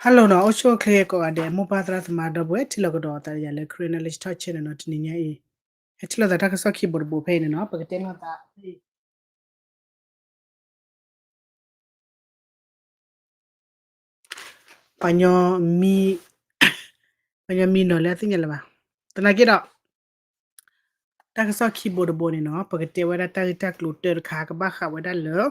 Hello နီၤ, အိၣ်ဆူၣ်အိၣ်ချ့ကိးဂၤဒဲး မိၢ်ပၢ်သရၣ်သမါဒီပုၢ်ဝဲၢ် ထံၣ်လိာ်ကဒီးအသးဒီးယၤလၢ Karen Knowledge Talk Channel နီၤ, တနံၤညါအံၤ ဟဲထံၣ်လိာ်သးတၢ်ကစီၣ်ခံဘိတဘိဖဲအံၤန့ၣ်နီၤ, ပကတဲလိာ်သး ပှၤညီမံ ပှၤညီမံနီၤလၢအသ့ၣ်ညါလၢၤဘၣ်. သနာ်က့ဒီး တၢ်ကစီၣ်ခံဘိတဘိန့ၣ်နီၤ, ပကတဲဝဲဒၣ်တၢ်ဂ့ၢ်တၢ်ကျိၤတၢတခါ ကဘၣ်ဃးဝဲဒၣ်လၢ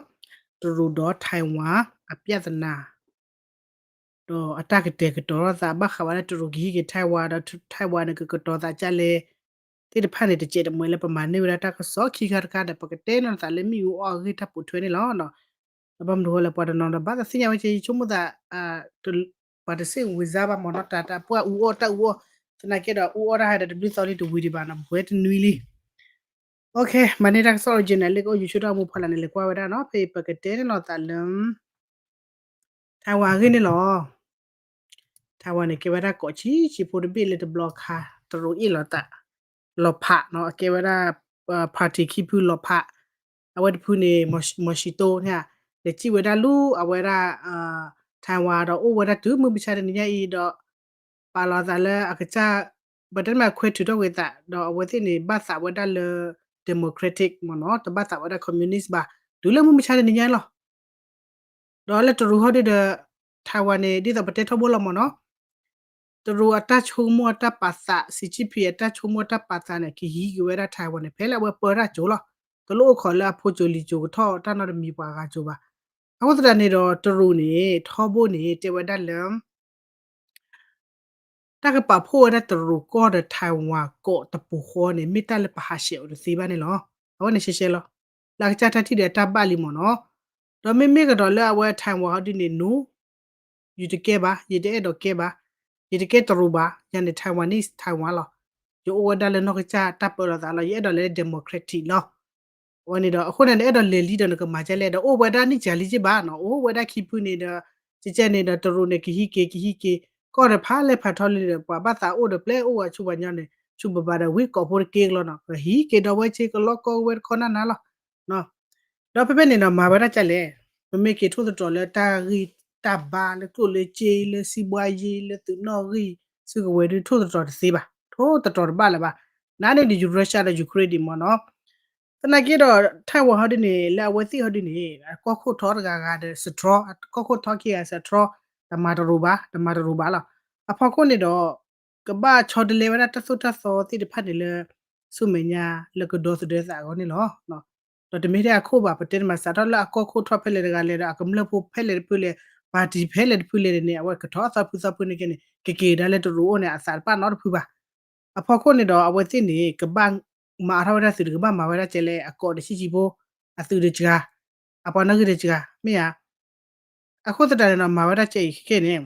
တရူးဒီး Taiwan အပြဿနာ ဒီးအတၢ်ကတဲာ်ကတီၤလိာ်သး ဘၣ်ဃးဝဲဒၣ်တရူးကဟံးက့ၤ Taiwan ဒီး Taiwan န့ၣ် ကကတီၤသးဒ်လဲၣ် သ့ၣ်တဖၣ်န့ၣ် တစဲးတမှဲလၢပမၤန့ၢ်ဝဲဒၣ်တၢ်ကစီၣ်ခံခါတခါဒီး ပကတဲလိာ်သးလၢမ့ၣ်အူအီၣ်အဂ့ၢ်တၢ်ပိာ်ထွဲန့ၣ်လီၤ. ဒီးဘၣ်မနုၤဃိလၢပှၤတနီၤဒီး ဘၣ်သးသ့ၣ်ညါဝဲကဲ ယဆိကမိၣ်သး ပှၤတစဲးဝံၤစါဘၣ်မ့ၢ်နီၤ, တၢ်တၢ်ပှၢ်အူအီၣ်တၢ်အူအီၣ်, သနာ်က့ဒီး အူအီၣ်တၢ်ဟဲဒီးတဘျုးသီလံ တဝံၤဒံးဘၣ်နီၤ, ပှဲၤတနွံလံ. မၤန့ၢ်တၢ်ကစီၣ် original လၢကအိၣ် YouTube တၢ်အိၣ်မူဖီလာ်န့ၣ် လဲၤကွၢ်ဝဲဒၣ်နီၤ, ဖဲအံၤပကတဲန့ၣ်လိာ်သးလၢ Taiwan အဂ့ၢ်န့ၣ်လီၤ. Taiwan န့ၣ် ကဲဝဲဒၣ်ကိးဆံးဆံးဖိတဘ့ၣ်လၢတဘျီခါ တရူးအ့ၣ်လိာ်သး လီၤဖးနီၤ, အကဲဝဲဒၣ် party ခံဖုလီၤဖး, အဝဲတဖုန့ၣ် မီၤၡံတိန့ၣ် လဲၤစံၣ်ဝဲဒၣ်လၢအဝဲဒၣ် Taiwan ဒီးအိၣ်ဝဲဒၣ်တုၤမုၢ်မဆါတနံၤညါအံၤဒီး ပာ်လီၤသးလၢအကစၢ် ပတဲမ့ၢ်ခွဲးထုးထီၣ်ကွံာ်သး ဒီးအဝဲသ့ၣ်န့ၣ် ဘၣ်သးဝဲဒၣ်လၢ democratic မ့ၢ်နီၤ, တဘၣ်သးဝဲဒၣ် communist ဘၣ်, တုၤလၢမုၢ်မဆါတနံၤညါလီၤ. ဒီးလၢတရူးဟီဒုဒီး Taiwan န့ၣ် ဒ်သိးပတဲထီဘိလီၤမ့ၢ်နီၤ, တရူးအတၢ်ဆိကမိၣ်အတၢ်ပာ်သး Xi Jinping အတၢ်ဆိကမိၣ်အတၢ်ပာ်သးန့ၣ် ကဟံးက့ၤဝဲဒၣ် Taiwan န့ၣ် ဖဲလၢအဝဲပၢတၢ်ကၠိလီၤ. တလိၣ်အိၣ်ခိးလၢအဖိကၠိလံၤကၠိကထီၣ်တၢ်နီတမံၤပှၤဂၤကၠိဘၣ်. အဃိသတးန့ၣ်ဒီး တရူးန့ၣ် ထီဘိန့ၣ် တဲဝဲဒၣ်လၢ တၢ်ကပာ်ဖှိၣ်ဝဲဒၣ်တရူးကီၢ်ဒီး Taiwan ကီးတပူၤဃီန့ၣ် မ့ၢ်တၢ်လၢပဟးဆှဲးအီၤတသ့ဘၣ်န့ၣ်လီၤ. အဝဲန့ၣ်ရှဲရှဲလီၤ. လၢအကစၢ်တၢ်ထံၣ်ဒီးအတၢ်ဘၣ်လံမ့ၢ်နီၤ. ဒီးမ့မ့ၢ်ကဒီးလၢအဝဲ Taiwan ဟီဒ်န့ၣ် no, ယတကဲဘၣ်, ယတအဲၣ်ဒိးကဲဘၣ်, ယတကဲတရူးဘၣ်, ယၤန့ၣ် Taiwanese Taiwan လီၤ. ယအိၣ်ဝဲဒၣ်လၢနီၢ်ကစၢ်တၢ်ပၢလီၤသးလီၤ, ယအဲၣ်ဒိးလဲၤလၢ democratic လီၤ. အဝဲန့ၣ်ဒီး အဃိန့ၣ်န့ၣ် အဲၣ်ဒိးလဲၤလံဒီးနကမၤဒ်လဲၣ်ဒီး အိၣ်ဝဲဒၣ်န့ၣ်ကလံကဘၣ်နီၤ, အိၣ်ဝဲဒၣ်ခံဖုန့ၣ်ဒီး ကကဲန့ၣ်ဒီးတရူးန့ၣ် ကဟံးက့ၤ ကဟံးက့ၤ ကီၢ်ဒီးဖးလဲၢ်ဖးထီလံဒီး ပှၤဘၣ်သးအိၣ်ဒီးပျဲအိၣ်ဝဲဆူပှၤညီန့ၣ် ဆူပဘၣ်ဒီးဝံကိးဖိတက့ကလီနီၤ, ကဟံးက့ၤဒီးဝဲဆ့ကလီကီၢ်ဝဲတခီနၢ်နၢ်လီၤ. ဒီးဖဲဖဲန့ၣ်ဒီး မၤဝဲဒၣ်ဒ်လဲၣ်, ပမ့ၢ်က့ၤထိၣ်သတြီၤလၢတၢ်ဂ့ၢ်တၢ်ဘါလၢကျိၣ်လၢစ့လၢစံးဘှါယ့လၢသုးနီၣ်ဂံၢ် စုကဝဲၤဒုး ထိၣ်သတြီၤတသ့ဘၣ်, ထိၣ်သတြီၤတဘၣ်လၢၤဘၣ်. နန့ၣ်ဒီး Russia ဒီး Ukraine ဒံးမ့ၢ်နီၤ. သနာ်က့ဒီး Taiwan ဟီဒ်န့ၣ် လၢအဝဲသ့ၣ်ဟီဒ်န့ၣ် အကီၢ်ခိၣ်ထီတဂၤဂၤဒီး စတြီ, အကီၢ်ခိၣ်ထီခံဂၤစတြီ, တမၤတရူးဘၣ်, တမၤတရူးဘၣ်လီၤ. အဖီခိၣ်န့ၣ်ဒီး ကဘၣ်ဆီတလဲဝဲဒၣ်တၢ်သိၣ်တၢ်သီသ့ၣ်တဖၣ်န့ၣ်လၢ ဆူမဲာ်ညါလၢကဒီသဒၢသးအဂီၢ်န့ၣ်လီၤ. ဒီးတမ့ၢ်ထဲအခိၣ်ဘၣ်, ပတဲန့ၣ်မၤစးထီၣ်လၢအကီၢ်ခိၣ်ထီဖဲလဲၣ်တဂၤလဲၣ်ဒီး အကမျၢၢ်ဖိဖဲလဲၣ်တဖုလဲၣ်, party ဖဲလဲၣ်တဖုလဲၣ်န့ၣ် အဝဲကထီၣ်အသီဖုသီဖုန့ၣ်က့န့ၣ် ကက့ၤကဒါလၢတရူးအိၣ်န့ၣ် အသးတပာ်နီတဖုဘၣ်. အဖီခိၣ်န့ၣ်ဒီး အဝဲသ့ၣ်န့ၣ် ကဘၣ်မၤအါထီၣ်ဝဲဒၣ်သုးဒီး ကဘၣ်မၤဝဲဒၣ်ကဲလဲၣ် အကိးဒီးဆံးဆံးဖိ အသုးဒီးစှၤ, အပှၤနီၣ်ဂံၢ်ဒီးစှၤ မ့ၢ်ဧါ. အဃိသတးန့ၣ်ဒီး မၤဝဲဒၣ်ကဲအံၤခဲန့ၣ်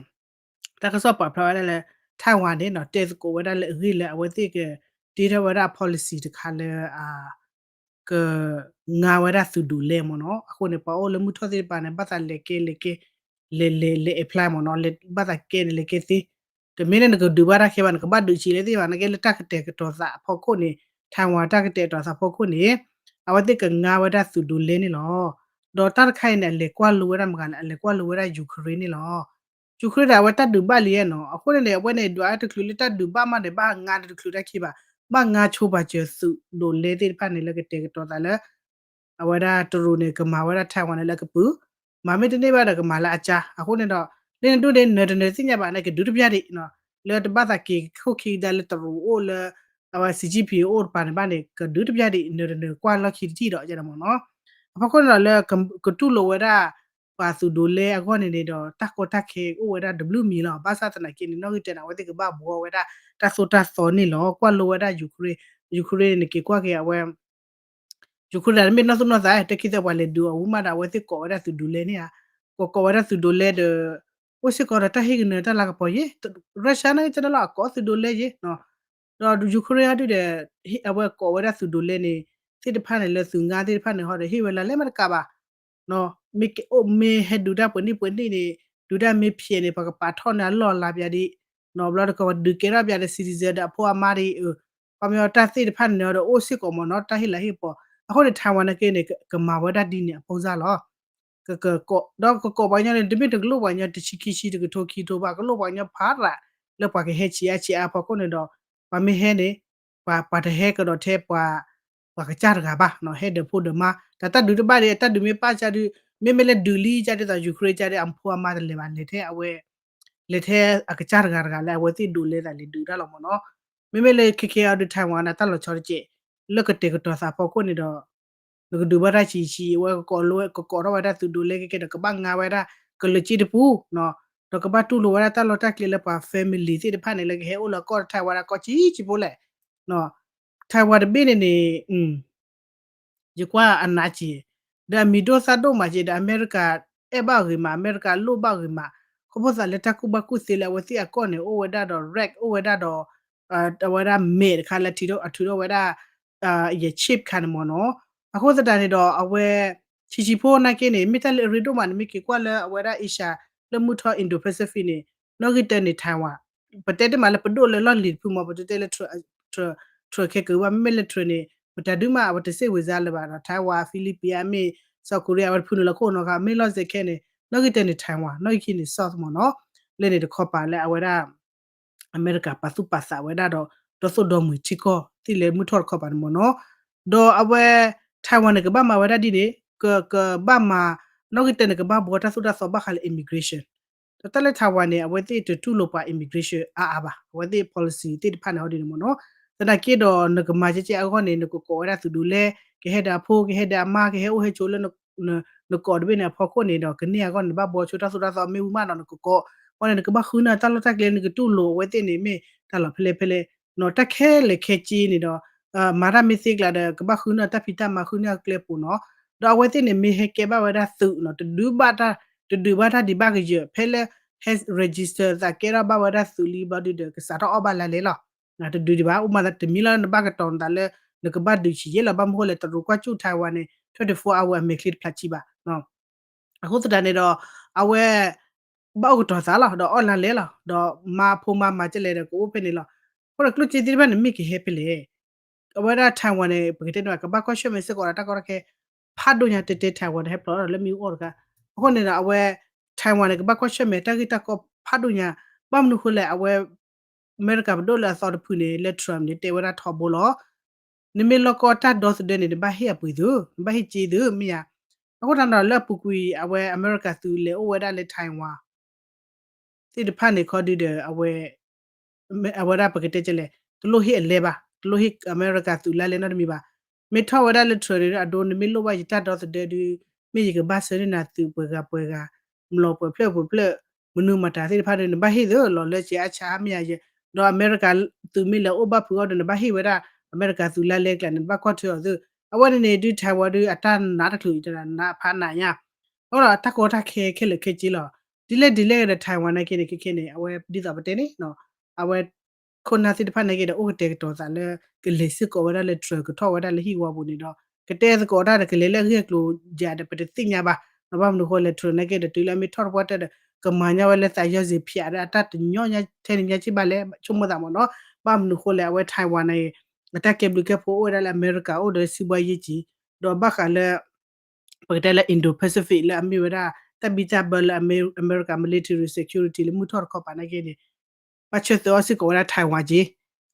တၢ်ကစီၣ်ပာ်ဖျါဝဲဒၣ်လၢ Taiwan န့ၣ်နီၤ တဲသကိးဝဲဒၣ်လၢအဂ့ၢ်လၢအဝဲသ့ၣ်က တ့ထီၣ်ဝဲဒၣ် policy တခါလၢ က ငါဝဲဒၣ်သုးဒိးလဲမ့ၢ်နီၤ. အဃိန့ၣ် ပှၤအိၣ်လၢမုၢ်ထီၣ်သ့ၣ်တဖၣ်န့ၣ် ဘၣ်သးလဲၤကဲလဲၤကဲ လဲၤလဲၤလဲၤ apply မ့ၢ်နီၤ, ဘၣ်သးကဲန့ၣ်လဲၤကဲသ့. တမ့ၢ်လၢနကဒုးဘၣ်တၢ်ခဲဘၣ်, နကဘၣ်ဒုးဆံးလဲသ့ဘၣ်, နကဲလၢတၢ်ကတဲာ်ကတီၤသးအဖီခိၣ်န့ၣ် Taiwan တၢ်ကတဲာ်ကတီၤသးဖီခိၣ်န့ၣ် အဝဲသ့ၣ်ကငါဝဲဒၣ်သုးဒိးလဲန့ၣ်လီၤ. ဒီးတၢ်တခါအံၤန့ၣ် အလဲၤကွၢ်လိဝဲဒၣ်မတၤဂၤလဲၣ်, အလဲၤကွၢ်လိဝဲဒၣ် Ukraine န့ၣ်လီၤ. Ukraine ဒီးအဝဲတၢ်ဒုးဘၣ်လံယဲနီၤ. အဃိန့ၣ်န့ၣ် အဝဲန့ၣ် ဒွးတချုးလၢတၢ်ဒုးဘၣ်မးန့ၣ် ဘၣ်ငါတချုးတၢ်ခံဘၣ်, ဘၣ်ငါဆိပာ်စၢၤသုးဒိးလဲသ့ၣ်တဖၣ်န့ၣ် လၢကတဲာ်ကတီၤသးလၢ အဝဲဒၣ်တရူးန့ၣ် ကမၤဝဲဒၣ် Taiwan န့ၣ်လၢကပုာ်, မၤမ့ၢ်တန့ၢ်ဘၣ်ဒီးကမၤလၢအကၢ်. အဃိန့ၣ်ဒီး လၢနဒိၣ်န့ၣ် နၢၤတနၢၤသ့ၣ်ညါဘၣ်န့ၣ် ကဒုးတပျၢ်ဒံး, လၢတဘၣ်သးက့ၤခိၣ်ခံကဒါလၢတရူးအိၣ်လၢ အဝဲ Xi Jinping အိၣ်တပၤန့ၣ်ဘၣ်န့ၣ် ကဒုးတပျၢ်ဒံး နၢၤတနၢၤကွၢ်လီၢ်ခံတထံၣ်ဒီး ကဲဒီးမ့ၢ်နီၤ. အဖီခိၣ်န့ၣ်ဒီးလၢ ကတူၢ်လိာ်ဝဲဒၣ် ပှၤသုးဒိးလဲအဂီၢ်န့ၣ်န့ၣ်ဒီး တၢ်ကီတၢ်ခဲအိၣ်ဝဲဒၣ်တဘျုးမံၤလီၤ. ဘၣ်ဆၣ်သနာ်က့န့ၣ် နီၣ်ဂံၢ်တဲန့ၣ် အဝဲသ့ၣ်ကဘၣ်ဘှီဝဲဒၣ်တၢ်သိၣ်တၢ်သီန့ၣ်လီၤ. ကွၢ်လိဝဲဒၣ် Ukraine, Ukraine န့ၣ် က့ၤကွၢ်က့ၤအဝဲ Ukraine တမ့ၢ်နီၢ်သူၣ်နီၢ်သး တၢ်ခံသၢပှၤလဲၤဒုးအီၤဝံၤမးဒီး အဝဲသ့ၣ်ကိးဝဲဒၣ်သုးဒိးလဲန့ၣ်ဧါ, ကိးကိးဝဲဒၣ်သုးဒိးလဲဒီး အိၣ်စ့ၢ်ကီးဒီးတၢ်ဟ့ၣ်ကနၢၤတၢ်လၤကပီၤယ့ၢ်, Russia န့ၣ်ကဲန့ၣ်လီၤ အကိးသုးဒိးလဲယ့ၢ်, ဒီး Ukraine ဟီဒုဒီး အဝဲကိးဝဲဒၣ်သုးဒိးလဲန့ၣ် သ့ၣ်တဖၣ်န့ၣ်လၢသုးငါသ့ၣ်တဖၣ်န့ၣ်ဟီဒီး ဟ့ၣ်ဝဲလၢလဲၣ်မးတကးဘၣ် မ့ၢ်ဟဲဒုးတၢ်ပှဲၤနံၣ်ပှဲၤနံၣ်န့ၣ် ဒုးတၢ်မ့ၢ်ဖျဲးန့ၣ် ပှၤကပာ်ထီၣ်န့ၢ်အလီၢ်အလၤပၠးဒံး, ဘျီတကီးဒုးကဲထီၣ်ပၠးဒီး citizen ဒီးအဖိအမါဒံး, ခီပညီတၢ်သ့ၣ်တဖၣ်န့ၣ်ဒီးအိၣ်စ့ၢ်ကီးမ့ၢ်နီၤ တၢ်ဟ့ၣ်လၤဟ့ၣ်ကပီၤ, အဃိန့ၣ် Taiwan န့ၣ်က့န့ၣ် ကမၤဝဲဒၣ်ဒ်န့ၣ်အပူၤစ့ၢ်လီၤ. က ကက ဒီးကကိးပှၤကညီန့ၣ် တမ့ၢ်တကလိၣ်ပှၤကညီတဆံခံဆံတကထိခံကထိဘၣ် ကလိၣ်ပှၤကညီဖးရး လၢပှၤကဟဲဆံးအါဆံးအါအဖီခိၣ်န့ၣ်ဒီး ပှၤမ့ၢ်ဟဲန့ၣ် ပှၤတဟဲကဒီးထဲပှၤ ပှၤကစၢ်တဂၤဘၣ် ဟဲဒီးဖိဒီးမါ တၢ်တၢ်ဒုးတဘၣ်ဒီး အတၢ်ဒုးမ့ၢ်ပၣ်ကၢ်ဒုး မ့မ့ၢ်လၢဒုးလံကၢ်ဒ်သိး Ukraine ကၢ်ဒုး အဖိအမါတလဲၤဘၣ် လဲၤထဲအဝဲ လဲၤထဲအကစၢ်တဂၤတဂၤလၢအဝဲသ့ၣ်ဒိးလဲသးလဲၤဒုးတၢ်လီၤမ့ၢ်နီၤ. မ့မ့ၢ်လၢခဲခဲအံၤဒုး Taiwan န့ၣ် တၢ်လီၤဆီတကဲး လၢကတဲာ်ကတီၤသးဖီခိၣ်န့ၣ်ဒီး နကဒုးဘၣ်တၢ်ဆံးဆံး အဝဲကကိးလၢ ကကိးထီၣ်ဝဲဒၣ်သုးဒိးလဲကဲကဲဒီး ကဘၣ်ငါဝဲဒၣ် ကလၢၤက့တပူၤ ဒီးကဘၣ်တူၢ်လိာ်ဝဲဒၣ်တၢ်လီၢ်တၢ်ကျဲလၢပှၤ family သ့ၣ်တဖၣ်န့ၣ် လၢကဟဲအိၣ်လၢကီၢ် Taiwan ဒၣ်ကီၢ်ဆံးဆံးဖိလဲၣ် Taiwan တဘ့ၣ်န့ၣ်န့ၣ် ယကွၢ်အနးက့ၤ ဒီးအမံၤဒိၣ်သၣ်ဒိၣ်မးက့ၤ ဒီးအမဲရကၤအဲၣ်ဘၣ်ဂ့ၤမး အမဲရကၤလိၣ်ဘၣ်ဂ့ၤမး ခီဖျိသးလၢတၢ်ကူၣ်ဘၣ်ကူၣ်သ့လၢအဝဲသ့ၣ်အကီၢ်န့ၣ် အိၣ်ဝဲဒၣ်ဒီး rack အိၣ်ဝဲဒၣ်ဒီး အဝဲဒၣ်မဲာ်တခါလၢအထုးထီၣ်ဝဲဒၣ် ယ chip ခါန့ၣ်မ့ၢ်နီၤ. အဃိသတးန့ၣ်ဒီး အဝဲ ဆံးဆံးဖိနာ်က့န့ၣ် မ့ၢ်တၢ်လၢအရ့ဒိၣ်မးန့ၣ် မ့ၢ်က့ၤကွၢ်လၢအဝဲဒၣ် Asia လၢမုၢ်ထီၣ် Indo-Pacific န့ၣ် နီၣ်ဂံၢ်တၢန့ၣ် Taiwan ပတဲတ့ၢ်မးလၢပဒိၣ်လၢလီၢ်လံၤတဖုမ့ၢ် ပတဲတ့ၢ်လၢ Trump ခဲက့ၤဘၣ် မ့မ့ၢ်လၢ Trump န့ၣ် ပတၢ်ဒုးမး အဝဲတစ့ၣ်ဝံၤစါလၢၤဘၣ်ဒီး Taiwan Philippines မ့ၢ် South Korea အဝဲတဖုန့ၣ်လီၤခိၣ်နီၤခါ မ့ၢ်လီၢ်စဲခဲန့ၣ် နီၣ်ဂံၢ်တၢန့ၣ် Taiwan နီၣ်ဂံၢ်ခံန့ၣ် South မ့ၢ်နီၤ. လၢန့ၣ်တခီပၤလၢအဝဲဒၣ် အမဲရကၤပာ်သူၣ်ပာ်သးဝဲဒၣ်ဒီး ဒီသိၣ်ဒီမှံၤထံကီၢ်သ့ၣ်လၢမုၢ်ထီၣ်တခီပၤန့ၣ်မ့ၢ်နီၤ. ဒီးအဝဲ Taiwan န့ၣ် ကဘၣ်မၤဝဲဒၣ်ဒ်န့ၣ် က ကဘၣ်မၤ နီၣ်ဂံၢ်တၢန့ၣ် ကဘၣ်ဘှီတၢ်သိၣ်တၢ်သီဘၣ်ဃးလၢ immigration ဒီးတၢ်လၢ Taiwan န့ၣ် အဝဲသ့ၣ်တတူၢ်လိာ်ပှၤ immigration အါအါဘၣ် အဝဲသ့ၣ် policy သ့ၣ်တဖၣ်န့ၣ် ဟီဒ်န့ၣ်မ့ၢ်နီၤ. သနာ်က့ဒီး နကမၤကဲကဲအဂီၢ်န့ၣ် နကကိးဝဲဒၣ်သုးဒိးလဲ ကဟဲဒီးအဖိ ကဟဲဒီးအမါ ကဟဲအိၣ်ဟဲဆိးလၢ နကိးတဘ့ၣ်န့ၣ်အဖီခိၣ်န့ၣ်ဒီး ကန့ၢ်အဂီၢ်န့ၣ် နဘၣ်ဘှီဆိတၢ်သိၣ်တၢ်သီမ့ၢ်ဝံၤမးနီၤ နကကိး အဃိန့ၣ် နကဘၣ်ဃုန့ၢ်တၢ်လီၢ်တၢ်ကျဲ နကတူၢ်လိာ်အဝဲသ့ၣ်န့ၣ် မ့ၢ်တၢ်လီၢ်ဖဲလဲၣ်ဖဲလဲၣ် တၢ်ခဲလၢာ်ခဲဆ့န့ၣ်ဒီး မၤတၢ်မ့ၢ်သ့ကျါဒီး ကဘၣ်ဃုန့ၢ်တၢ်ဖံးတၢ်မၤ ဃုန့ၢ်အကျဲပူၤနီၤ. ဒီးအဝဲသ့ၣ်န့ၣ် မ့ၢ်ဟဲကဲဘၣ်ဝဲဒၣ်သုးနီၤ တဒုးဘၣ်တၢ် တဒုးဘၣ်တၢ်ဒံးဘၣ်ကယၢၤ ဖဲလၢ ဟဲ register သးကဲထီၣ်ဘၣ်ဝဲဒၣ်သုးလံဘျီဒုဒီး ကစးထီၣ်အီၣ်ဘၣ်လါလဲလီၤ. တဒုးဒံးဘၣ် အိၣ်မးတမံၤလၢနဘၣ်ကတီၤနသးလၢ နကဘၣ်ဒုးဆံးယဲၢ်လီၤ ဘၣ်မနုၤဃိလဲၣ် တရူးကွၢ်ကၠူၣ် Taiwan န့ၣ် twenty-four hour အမဲာ်ချံတဖျးဆံဘၣ် အဃိသတးန့ၣ်ဒီး အဝဲ ဘၣ်အိၣ်ကတီၤသးလီၤ ဒီးအီၣ်လါလဲလီၤ ဒီးမါဖိမါမၤကလဲၣ်ဒီးကအိၣ်ဖဲန့ၣ်လီၤ. အဃိဒီးကျိၣ်စ့သ့ၣ်တဖၣ်န့ၣ် မ့ၢ်ကဟဲဖဲလဲၣ် အဝဲဒၣ် Taiwan န့ၣ် ပကတဲန့ၣ် ကဘၣ်ကွၢ်ဆၢၣ်မဲာ်စ့ၢ်ကီးဒီးတၢ်ကီတၢ်ခဲ ဖးဒိၣ်ညါတဲတဲ Taiwan န့ၣ် ဟဲဖျိးထီၣ်လၢမ့ၣ်အူအီၣ်တခါ အဃိန့ၣ်ဒီး အဝဲ Taiwan န့ၣ် ကဘၣ်ကွၢ်ဆၢၣ်မဲာ်တၢ်ဂ့ၢ်တၢ်ကီဖးဒိၣ်ညါ ဘၣ်မနုၤဃိလဲၣ် အဝဲ အမဲရကၤပဒိၣ်လၢအသီတဖုန့ၣ် လၢ Trump န့ၣ် တဲဝဲဒၣ်ထီဘိလီၤ. နမ့ၢ်လီၢ်ကီတၢ်ဒီသဒၢန့ၣ် နဘၣ်ဟ့ၣ်အပှ့ၤသု နဘၣ်ဟ့ၣ်စ့သု မ့ၢ်ယါ. အဃိသတးဒီးလၢအပူၤကွံာ် အဝဲအမဲရကၤသုးလဲၤအိၣ်ဝဲဒၣ်လၢ Taiwan သ့ၣ်တဖၣ်န့ၣ် ခီဒုဒီး အဝဲ အဝဲဒၣ်ပကတဲကလဲၣ် တလိၣ်ဟ့ၣ်အလဲဘၣ် တလိၣ်ဟ့ၣ်အမဲရကၤသုးလါလဲနီတမံၤဘၣ်. မ့ၢ်ထီၣ်ဝဲဒၣ်လၢ Trump န့ၣ် အဒိ နမ့ၢ်လိၣ်ဘၣ်ယတၢ်ဒီသဒၢဒု မ့ၢ်ယကဘၣ်ဆှၢန့ၢ်နၤသုးပှဲၤဂၤပှဲၤဂၤ မျိာ်ပှဲၤဖျၢၣ်ပှဲၤဖျၢၣ် မနုၤမတၤသ့ၣ်တဖၣ်န့ၣ် နဘၣ်ဟ့ၣ်သုလီၤလၢစဲအါဆါမ့ၢ်ယါယဲ ဒီးအမဲရကၤသုးမ့ၢ်လဲၤအိၣ်ဘၣ်ဖုးအီၤဒီး နဘၣ်ဟ့ၣ်ဝဲဒၣ် အမဲရကၤသုးလါလဲကျါန့ၣ် နဘၣ်ကွၢ်ထွဲအီၤသု. အဝဲန့ၣ်န့ၣ် ဒု Taiwan ဒု အတၢ်နးတချုး နးဖးနးညါ အဃိဒီးတၢ်ကီတၢ်ခဲခဲလၢာ်ခဲဆ့လီၤ. ဒ်လဲၣ်ဒ်လဲၣ်ဒီး Taiwan နာ်က့န့ၣ် ခဲခဲန့ၣ် အဝဲဒ်သိးပတဲန့ၣ် အဝဲ ခိၣ်နၢ်သ့ၣ်တဖၣ်နာ်က့ဒီး အိၣ်ကတဲာ်ကတီၤသးလၢ ကလဲၤစ့ၢ်ကီးဝဲဒၣ်လၢ Trump ကထီၣ်ဝဲဒၣ်လၢဟံၣ်ဝါပူၤန့ၣ်ဒီး ကတဲသကိးတၢ်ဒီး ကလဲၤလၢအဂ့ၢ်အကျိၤယၤဒီး ပတသ့ၣ်ညါဘၣ်. ဘၣ်မနုၤဃိလဲၣ် Trump နာ်က့ဒီး တုၤလၢအမ့ၢ်ထီၣ်တပှၢ်တၢၢ်ဒီး ကမၤညီဝဲလၢသးယီၢ်စ့ဖၠးဒီး အတၢ်တညီညါထဲန့ၣ်ညါစ့ၢ်ဘၣ်လဲၣ် ဆိကမိၣ်သးမ့ၢ်နီၤ. ဘၣ်မနုၤဃိလဲၣ် အဝဲ Taiwan န့ၣ် အတၢ်ကဲဘျုးကဲဖှိၣ်အိၣ်ဝဲဒၣ်လၢအမဲရကၤအိၣ်ဒီးစံးဘှါယ့ၢ်ကံ ဒီးဘၣ်ဃးလၢ ပကတဲလၢ Indo-Pacific လၢအမ့ၢ်ဝဲဒၣ် တၢ်ဘံၣ်တၢ်ဘၢလၢအမဲရကၤ military security လၢမုၢ်ထီၣ်တခီပၤနာ်က့န့ၣ် ဘၣ်ဆၢသၢအီၣ်စ့ၢ်ကီးဝဲဒၣ် Taiwan က့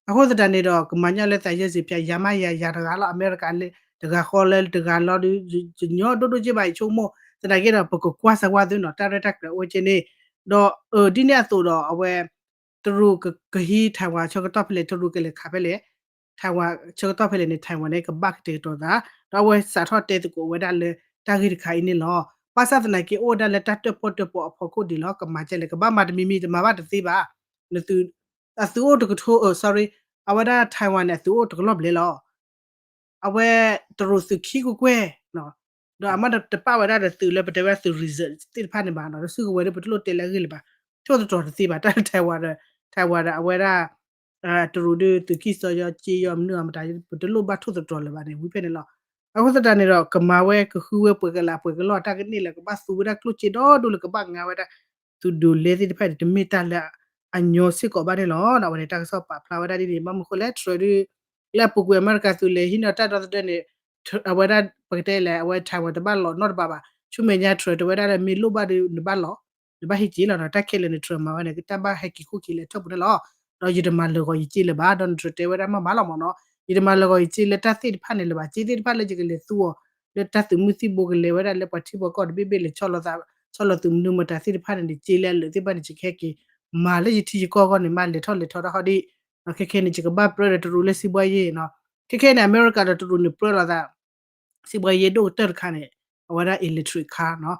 အဃိသတးန့ၣ်ဒီး ကမၤညီလၢသးယီၢ်စ့ဖၠး ယၤမးယၤ ယၤတဂၤလီၤ အမဲရကၤလၢတဂၤဃီလၢတဂၤလီၤဒီး ယညီဒိၣ်ဒိၣ်က့ဘၣ် ယဆိကမိၣ် သနာ်က့ဒီး ပကကွၢ်စၢၤဝဲသုနီၤ တၢ်ရဲၣ်တၢ်ကျဲၤအိၣ်က့န့ၣ် ဒီးအဒ်န့ၣ်အသိးဒီး အဝဲ တရူးကဟံး Taiwan ဆၢကတီၢ်ဖဲလဲၣ် တရူးကလဲၤခးဖဲလဲၣ် Taiwan ဆၢကတီၢ်ဖဲလဲၣ်န့ၣ် Taiwan န့ၣ် ကဘၣ်ကတဲာ်ကတီၤသး ဒီးအဝဲစးထီၣ်တဲသကိးဝဲဒၣ်လၢတၢ်ဂ့ၢ်တခါအံၤန့ၣ်လီၤ. ဘၣ်ဆၣ်သနာ်က့ အိၣ်ဝဲဒၣ်လၢတၢ်တၢၣ်ပီၣ်တၢၣ်ပီအဖီခိၣ်ဒံးလီၤ ကမၤကဲလဲၣ် ကဘၣ်မၤတမံၤမံၤ တမၤဘၣ်တသ့ဘၣ် နသု အသုးအိၣ်တကထိ sorry အဝဲဒၣ် Taiwan န့ၣ် အသုးအိၣ်တကလီၢ်ဘျဲၣ်လီၤ အဝဲတရူးသုးခံကွဲၢ်ကွဲၢ် ဒီးအမ့ၢ်တပာ်ဝဲဒၣ်ဒီးသုးလၢပတဲဝဲဒၣ်သုး reserve သ့ၣ်တဖၣ်န့ၣ်ဘၣ်နီၤ တစုကဝဲၤဒီး ပတလိၣ်တဲလၢအဂ့ၢ်လၢၤဘၣ် ထိၣ်သတြီၤတသ့ဘၣ် တၢ်လၢ Taiwan ဒီး Taiwan ဒီးအဝဲဒၣ် တရူးဒီးသုးကံၢ်စီယီၤက့ယီၤမနုၤအမတၤ ပတလိၣ်ဘၣ်ထိၣ်သတြီၤလၢၤဘၣ်န့ၣ် ဝံၤဖဲန့ၣ်လီၤ. အဃိသတးန့ၣ်ဒီး ကမၤဝဲကဃုဝဲပှဲၤကလးပှဲၤကလီၢ်တၢ်ကန့ၢ်လၢကဘၣ်သူဝဲဒၣ်ကျိၣ်စ့ဒီဒူၣ်လၢကဘၣ်ငါဝဲဒၣ် သုးဒိးလဲသ့ၣ်တဖၣ်န့ၣ် တမ့ၢ်တၢ်လၢအညီစ့ၢ်ကီးဘၣ်န့ၣ်လီၤ. အဝဲန့ၣ်တၢ်ကစီၣ်ပာ်ဖျါဝဲဒၣ်ဒ်န့ၣ် ဘၣ်မနုၤဃိလဲၣ် Trump ဒီး လၢအပူၤကွံာ်အမဲရကၤသုးလဲၤဟံးန့ၢ်တၢ်ဒီသဒၢန့ၣ် အဝဲဒၣ်ပကတဲလဲၣ် အဝဲ Taiwan တဘၣ်လီၤနီတဘၣ်ဘၣ် ဆူမဲာ်ညါ Trump တဲဝဲဒၣ်လၢ မ့ၢ်လိၣ်ဘၣ်ဒီး နဘၣ်လီၤ, နဘၣ်ဟ့ၣ်စ့လီၤနီၤ, တၢ်ခဲလၢာ်န့ၣ် Trump မၤဝဲန့ၣ် တၢ်ဘၣ်ဟဲက့ၤခိၣ်က့ၤလဲၤထီၣ်ပူၤန့ၣ်လီၤ. ဒီးယတမၤလၢာ်ဂီၤယစ့လၢၤဘၣ်, Donald Trump တဲဝဲဒၣ်မ့ၢ်မးလီၤမ့ၢ်နီၤ, ယတမၤလၢာ်ဂီၤယစ့လၢတၢ်သ့ၣ်တဖၣ်န့ၣ်လၢၤဘၣ်, စ့သ့ၣ်တဖၣ်လၢယကလဲၤသူအီၤ လၢတၢ်သုးမုၢ်သံၣ်ဘိကလဲၤဝဲဒၣ်လၢပှၤထံပှၤကီၢ်တဘ့ၣ်ဘ့ၣ်လဲၤဆီလီၤသး, ဆီလီၤသုးမနုၤမတၤသ့ၣ်တဖၣ်န့ၣ်န့ၣ် စ့လၢအလၢာ်သ့ၣ်တဖၣ်န့ၣ် ယကဟဲက့ၤ မၤလၢယထံယကီၢ်အဂီၢ်န့ၣ် မ့ၢ်လဲၤထီၣ်လဲၤထီတၢ်ဟီဒ်, ခဲခဲန့ၣ် ယကဘၣ်ပြၢဒီးတရူးလၢစံးဘှါယ့ၣ်နီၤ, ခဲခဲန့ၣ် အမဲရကၤဒီးတရူးန့ၣ်ပြၢလိာ်သး စံးဘှါယ့ၣ်ဒိၣ်ကတၢၢ်တခါန့ၣ် အဝဲဒၣ် electric car နီၤ,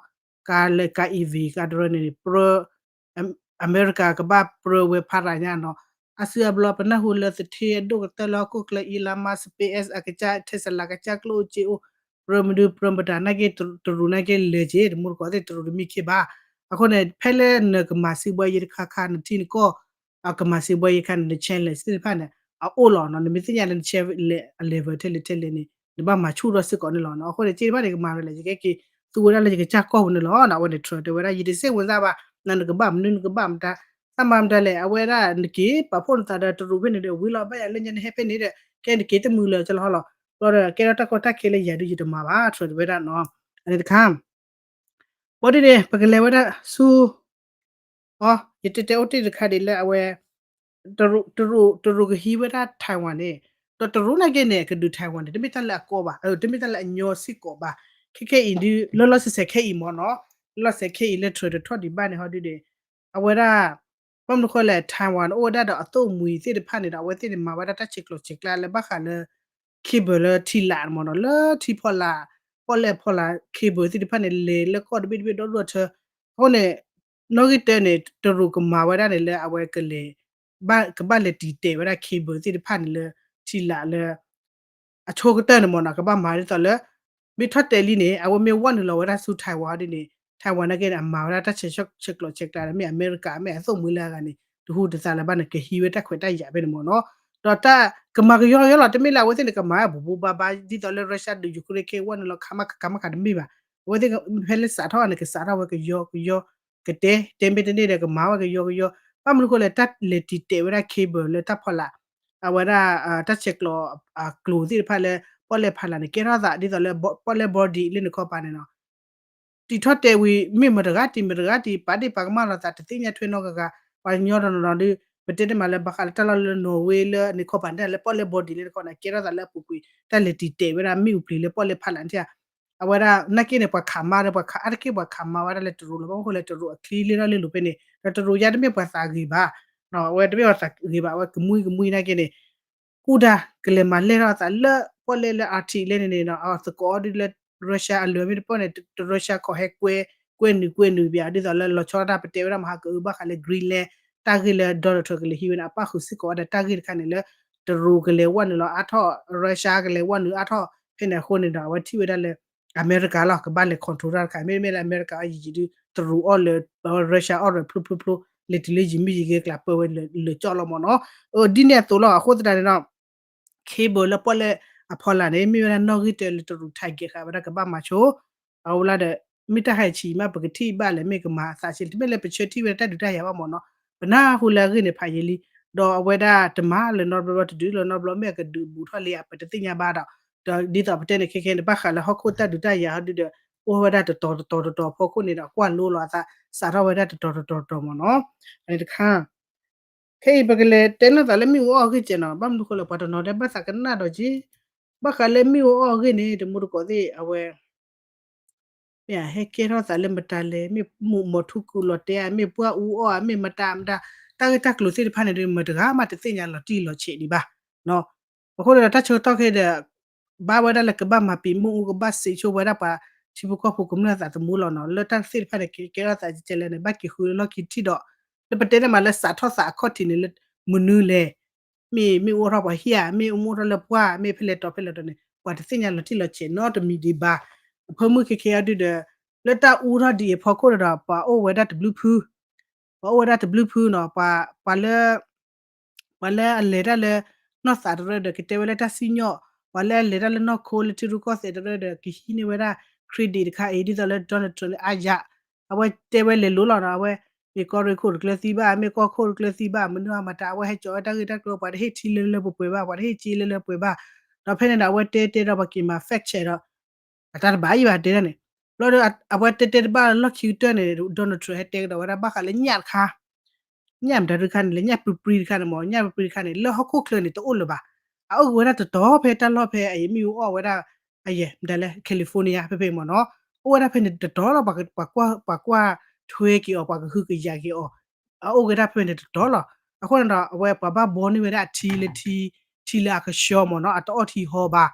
ကါလၢကါ E V ကါတရၢန့ၣ် ပြၢ အမဲရကၤကဘၣ်ပြၢဝဲဖးရၤညါနီၤ, အါစုအါဘျီပနၢ်ဟူလၢသထ့အဒိၣ်ကတၢၢ်လၢဟီၣ်ခိၣ်ချၢ Elon Musk, SpaceX အကစၢ် Tesla ကစၢ်ကျိၣ်အိၣ်စ့အိၣ်, ပြၢမနုၤပြၢမတၤနာ်က့ တရူးနာ်က့လဲၤက့ၤ တမူတကိးသ့ၣ်တရူးတမ့ၢ်ခ့ဘၣ်, အဃိန့ၣ် ဖဲလၢနကမၤစံးဘှါယ့ၣ်တခါခါနထံနကီၢ် အကမၤစံးဘှါယ့ၣ်ခါန့ၣ် န challenge သ့ၣ်တဖၣ်န့ၣ် အအိၣ်လီၤနီၤ, နမ့ၢ်သ့ၣ်ညါလၢန challenge အ level ထဲလဲၣ်ထဲလဲၣ်န့ၣ် နဘၣ်မၤဆူၣ်ထီၣ်စ့ၢ်ကီးန့ၣ်လီၤနီၤ, အဃိန့ၣ် စ့တဖၣ်န့ၣ် ကမၤဝဲလဲၣ် ယကဟဲက့ၤသူဝဲဒၣ်လၢယကစၢ်ကီၢ်ပူၤန့ၣ်လီၤနီၤ, အဝဲန့ၣ် Trump တဲဝဲဒၣ် ယတစ့ၣ်ဝင်စားဘၣ်, နနကဘၣ်မနုၤနကဘၣ်မတၤ, သးမၤမတၤလဲၣ်, အဝဲဒၣ်နက့ၤပာ်ဖှိၣ်နသးဒီးတရူးဖဲန့ၣ်ဒီး ဝံၤလီၤဘၣ်ယၤလၢညါနဟဲဖဲန့ၣ်ဒီး ကဲနက့ၤတမုာ်လၢၤကလီၤဟီလီၤ, ဘျီဒီးကဲထီၣ်တၢ်ကီတၢ်ခဲလၢယၤဒုးယတမၤဘၣ် Trump တဲဝဲဒၣ်နီၤ, အန့ၣ်တခါ ဘၣ်ဒ်န့ၣ် ပကလဲၤဝဲဒၣ်ဆူ အ ယတဲတဲအိၣ်တ့ၢ်တခါဒ်လၢအဝဲ တရူး တရူး တရူးကဟံးဝဲဒၣ် Taiwan န့ၣ်, ဒီးတရူးနာ်က့န့ၣ် ကဒုး Taiwan န့ၣ် တမ့ၢ်တၢ်လၢအကီဘၣ်, တမ့ၢ်တၢ်လၢအညီစ့ၢ်ကီးဘၣ်, ခဲခဲအံၤဒုး လီၤလီၤဆဲးဆဲးခဲအံၤမ့ၢ်နီၤ, လီၤဆဲးခဲအံၤလၢ Trump တထီၣ်ဒံးဘၣ်န့ၣ်ဟီဒုးန့ၣ်, အဝဲဒၣ် ဘၣ်မနုၤဃိလဲၣ် Taiwan အိၣ်ဝဲဒၣ်ဒီးအသိၣ်မှံၤသ့ၣ်တဖၣ်န့ၣ်ဒီး အဝဲသ့ၣ်န့ၣ်မၤဝဲဒၣ်တၢ်ဆဲးကျိးဆဲးကျၢလၢဘၣ်ဃးလၢ cable လၢထံလာ်မ့ၢ်နီၤ, လၢထံဖီလာ်, ပီၣ်လဲၣ်ဖီလာ် cable သ့ၣ်တဖၣ်န့ၣ် လဲၤလၢကီၢ်တဘ့ၣ်တဘ့ၣ်ဒီဒူၣ်အထၢ, အဃိန့ၣ် နီၣ်ဂံၢ်တၢန့ၣ် တရူးကမၤဝဲဒၣ်န့ၣ်လၢအဝဲကလဲၤ ဘၣ် ကဘၣ်လဲၤတံာ်တဲာ်ဝဲဒၣ် cable သ့ၣ်တဖၣ်န့ၣ်လၢ ထံလာ်လၢ အဆိကတၢၢ်န့ၣ်မ့ၢ်နီၤ, ကဘၣ်မၤဒ်သိးလၢ မ့ၢ်ထီၣ်တဲာ်လံန့ၣ် အဝဲမ့ၢ်ဝဲနုာ်လီၤဝဲဒၣ်ဆူ Taiwan ဒ်န့ၣ် Taiwan နာ်က့န့ၣ် အမၤဝဲဒၣ်တၢ်ဆဲးကျိးဆဲးကျၢဒီး မ့ၢ်အမဲရကၤ မ့ၢ်အသိၣ်မှံၤလၢအဂၤန့ၣ် တဟူးတသးလၢၤဘၣ်န့ၣ် ကဟံးဝဲတၢ်ခွဲးတၢ်ယာ်ဖဲန့ၣ်မ့ၢ်နီၤ, ဒီးတၢ်ကမၤကယီကယီလီၤ, တမ့ၢ်လၢအဝဲသ့ၣ်န့ၣ် ကမၤဘူးဘူးဘါဘါ ဒ်သိးလၢ Russia ဒုး Ukraine ခဲအံၤဝဲနုာ်လီၤ ခးမးခးခးမးခးတမ့ၢ်ဘၣ်, အဝဲသ့ၣ်ဖဲလၢစးထီၣ်န့ၣ် ကစးထီၣ်ဝဲကယီကယီ ကတဲ တဲမ့ၢ်တန့ၢ်ဒီး ကမၤဝဲကယီကယီ, ဘၣ်မနုၤဃိလဲၣ် တၢ်လဲၤတံာ်တဲာ်ဝဲဒၣ် cable လၢတၢ်ဖီလာ် အဝဲဒၣ် တၢ်ဆဲးကျိးအကျိၤသ့ၣ်တဖၣ်လၢ ပီၣ်လဲၣ်ဖီလာ်န့ၣ် ကဲထီၣ်သးဒ်သိးလၢ ပီၣ်လဲၣ် body လၢနခီပၤန့ၣ်နီၤ, တံာ်ထီၣ်တဲာ်ဝံၤ မ့ၢ်မတဂၤတံၢ်မတဂၤတံၢ် ပာ်ဒ့ၣ်ပာ်ကမၣ်လိာ်သး တသ့ၣ်ညါထွဲနီတဂၤဂၤ, ပှၤကညီတနီၤနီၤဒီး ပတဲတမံၤလၢဘၣ်ဃးလၢတၢ်လီၢ်လၢ Norway လၢန့ၣ်ခီပၤန့ၣ် လၢပီၣ်လဲၣ် body လၢနခီန့ၣ် ကဲထီၣ်သးလၢအပူၤကွံာ် တၢ်လဲၤတံာ်တဲာ်ဝဲဒၣ်မ့ၣ်အူပျံၤလၢပီၣ်လဲၣ်ဖီလာ်န့ၣ် အဝဲဒၣ်နာ်က့န့ၣ် ပှၤခးမးဒီး ပှၤခးအါတက့ၢ် ပှၤခးမးဝဲဒၣ်လၢတရူးလီၤ. ဘၣ်မနုၤဃိလဲၣ် တရူးအချံလၢထီၣ်လၢလိၤဖဲန့ၣ် ဒီးတရူးယါတမ့ၢ်ပှၤသးဂ့ၤဘၣ်, အဝဲတမ့ၢ်ပှၤသးဂ့ၤဘၣ်, အဝဲကမှံကမှံနာ်က့န့ၣ် ကူၣ်တၢ်ကလဲၤမၤလဲၢ်ထီၣ်အသးလၢပီၣ်လဲၣ်လၢ Arctic လဲၣ်န့ၣ်န့ၣ် အသကိးအီၤဒ်လၢ Russia အလၢာ်မ့ၢ်တပၢၢ်န့ၣ် တ Russia ခိးဟဲကွဲ ကွဲနုာ်ကွဲနုာ်ပၠး ဒ်သိးလၢလီၤဆီဒၣ်တၢ် ပတဲဝဲဒၣ်မဟါကအုဘၣ်ဃးလၢ Greenland တၢ်ဂ့ၢ်လၢ Donald Trump ကလဲၤဟံးဝဲန့ၣ် အပၣ်ဃုာ်စ့ၢ်ကီးဝဲဒီးတၢ်ဂ့ၢ်တခါန့ၣ်လၢ တရူးကလဲၤဝဲနုာ်လီၤအါထီၣ် Russia ကလဲၤဝဲနုာ်အါထီၣ် ဖဲန့ၣ်အဃိန့ၣ်ဒီး အဝဲထံၣ်ဝဲဒၣ်လၢ အမဲရကၤလီၤ ကဘၣ်လဲၤ control တၢ်တခါ မ့တမ့ၢ်လၢအမဲရကၤအီၤယံာ်ယံာ်ဒုး တရူးအီၣ်လၢ Russia အီၣ်ရၢၣ်ဖျိဖျိဖျိ လဲၤတုၤလၢယံာ်မ့ၢ်ယံာ်ဂ့ၤကျါပၢဝဲလၢာ်ကၠီၣ်လီၤမ့ၢ်နီၤ, ဒ်န့ၣ်အသိးလီၤ. အဃိသတးန့ၣ်ဒီး cable လၢပီၣ်လဲၣ်အဖီလာ်န့ၣ် မ့ၢ်ဝဲဒၣ်နီၣ်ဂံၢ်တၢလၢတရူး target ဃာ်ဝဲဒၣ်ကဘၣ်မၤဆိ အဝဲလၢဒီး မ့ၢ်တၢ်ဟဲဆံးမး ပကထံၣ်ဘၣ်လဲၣ် မ့ၢ်ကမၤအသးဆံး တမ့ၢ်လၢပဆၢထံၣ်ဝဲဒၣ်တၢ်ဒုးတၢ်ယၤဘၣ်မ့ၢ်နီၤ, ပနၢ်ဟူလၢအဂ့ၢ်န့ၣ်ဖးယံာ်လံ, ဒီးအဝဲဒၣ်တမၤလၢၤနီတဘျီဘျီ တဒုးလၢၤနီတဘျီ မ့ၢ်အကဒုးဘူးထီၣ်လံဧါ ပတသ့ၣ်ညါဘၣ်ဒီး, ဒီးဒ်သိးပတဲန့ၣ် ခဲခဲန့ၣ် ဘၣ်ဃးလၢဟီၣ်ခိၣ်တၢ်ဒုးတၢ်ယၤဟီဒုးဒီး အိၣ်ဝဲဒၣ်တတီၤတတီၤတတီၤအဖီခိၣ်န့ၣ်ဒီး ကွၢ်လိလီၤအသး စးထီၣ်ဝဲဒၣ်တတီၤတတီၤတတီၤမ့ၢ်နီၤ, အန့ၣ်တခါ ခဲအံၤပကလဲၤတဲလိာ်သးလၢမ့ၣ်အူအီၣ်အဂ့ၢ်ကဲနီၤ, ဘၣ်မနုၤဃိလၢပှၤတနီၤဒဲးဘၣ်သးကနၣ်ဒီးက့, ဘၣ်ဃးလၢမ့ၣ်အူအီၣ်အဂ့ၢ်န့ၣ် တမူတကိးသ့ၣ် အဝဲ မ့ၢ်ဟဲကဲထီၣ်သးလၢမတၤလဲၣ်, မ့ၢ်မုၢ်မီၤထူကုၢ်လီၤတဲာ်ဧါ, မ့ၢ်ပှၢ်အူအီၣ်ဧါ, မ့ၢ်မတၤမတၤ, တၢ်ဂ့ၢ်တၢ်ကျိၤသ့ၣ်တဖၣ်န့ၣ်ဒီး မတဂၤမးတသ့ၣ်ညါလီၤတံၢ်လီၤဆဲးဒံးဘၣ်. အဃိဒီးတၢ်ဆၢကတီၢ်ခဲအံၤဒီး ဘၣ်ဝဲဒၣ်လၢကဘၣ်မၤပံာ်မ့ၣ်အူ ကဘၣ်စံးဆိဝဲဒၣ်ပှၤထံဖိကီၢ်ဖိကမျၢၢ်သးသမူလီၤနီၤ, လၢတၢ်သ့ၣ်တဖၣ်န့ၣ် ကကဲထီၣ်သးကဲလဲၣ်န့ၣ် ဘၣ်က့ၤဃုလၢလီၢ်ခံထံၣ်ဒီး လၢပတဲန့ၣ်မးလၢစးထီၣ်သးအခီၣ်ထံးန့ၣ်လၢမနုၤလဲၣ်, မ့ၢ်မ့ၣ်အူထီၣ်ပှၤဟံၣ်ဧါ, မ့ၣ်အူမ့ၣ်အူထီၣ်လၢပှၢ်, မ့ၢ်ဖဲလဲၣ်တီၤဖဲလဲၣ်တီၤန့ၣ် ပှၤတသ့ၣ်ညါလီၤတံၢ်လီၤဆဲးနီတမံၤဒံးဘၣ်. အဖၢမုၢ်ခဲခဲအံၤဒုးဒီး လၢတၢ်အူထီၣ်ဒ်အံၤအဖီခိၣ်ဒီး ပှၤအိၣ်ဝဲဒၣ်တဘျုးဖု, ပှၤအိၣ်ဝဲဒၣ်တဘျုးဖုနီၤ, ပှၤ ပှၤလၢ ပှၤလၢအလဲၤတၢ်လၢ နီၢ်သးတရၢဒီး ကတဲဝဲလၢတၢ်စံၣ်ညီၣ်, ပှၤလၢအလဲၤတၢ်လၢနီၢ်ခိလၢထံရူၢ်ကီၢ်သဲးတရၢဒီး ကဟံးန့ၢ်ဝဲဒၣ် credit တခါအံၤ ဒ်သိးလၢ Donald Trump လၢအါယၤ, အဝဲတဲဝဲလဲၤလိၤလီၤနီၤ, အဝဲ မ့ၢ်ကီၢ်ရ့ၣ်ခိၣ်တကျၢၤသံဘၣ်, မ့ၢ်ကီၢ်ခိၣ်တကျၢၤသံဘၣ်, မနုၤအမတၤ အဝဲဟဲကၠီၤဝဲတၢ်ဂ့ၢ်တၢ်ကျိၤ ပှၤတဟ့ၣ်ထံလၢလၢပှဲၤပှဲၤဘၣ်, ပှၤတဟ့ၣ်စ့လၢလၢပှဲၤဘၣ်, ဒီးဖဲန့ၣ်ဒီး အဝဲတဲတဲဒီး ပှၤက့ၤမၤ fact check ဒီး အတၢ်တဘၣ်ယံၤဘၣ်တဲဒၣ်န့ၣ် ဘျီဒီးအဝဲတဲတဲတဘၣ်လၢလီၢ်ခံကတၢၢ်န့ၣ် Donald Trump ဟဲတဲကဒီးဝဲဒၣ်ဘၣ်ဃးလၢညၣ်တခါ ညၣ်မတၤဒုခါန့ၣ် လၢညၣ်ပြံပြံတခါန့ၣ်မ့ၢ် ညၣ်ပြံပြံတခါန့ၣ် လၢဟီၣ်ခိၣ်ချၢန့ၣ် တအိၣ်လၢၤဘၣ်. အအိၣ်က့ၤဝဲဒၣ်တတီၤဖဲတၢ်လီၢ်ဖဲအယဲၢ်မ့ၣ်အူအီၣ်ဝဲဒၣ် အယဲၢ်မတၤလဲၣ် California ဖဲဖဲမ့ၢ်နီၤ. အိၣ်ဝဲဒၣ်ဖဲန့ၣ်တတီၤလီၤ ပှၤကွၢ်ထွဲက့ၤအီၤ ပှၤကဟုကယာ်က့ၤအီၤ အအိၣ်က့ၤဝဲဒၣ်ဖဲဖဲန့ၣ်တတီၤလီၤ. အဃိန့ၣ်ဒီး အဝဲပှၤဘၣ်ဘီန့ၢ်ဝဲဒၣ်အထံလၢထံ ထံလၢအကဆှီမ့ၢ်နီၤ အတအီၣ်ထံဟီဘၣ်.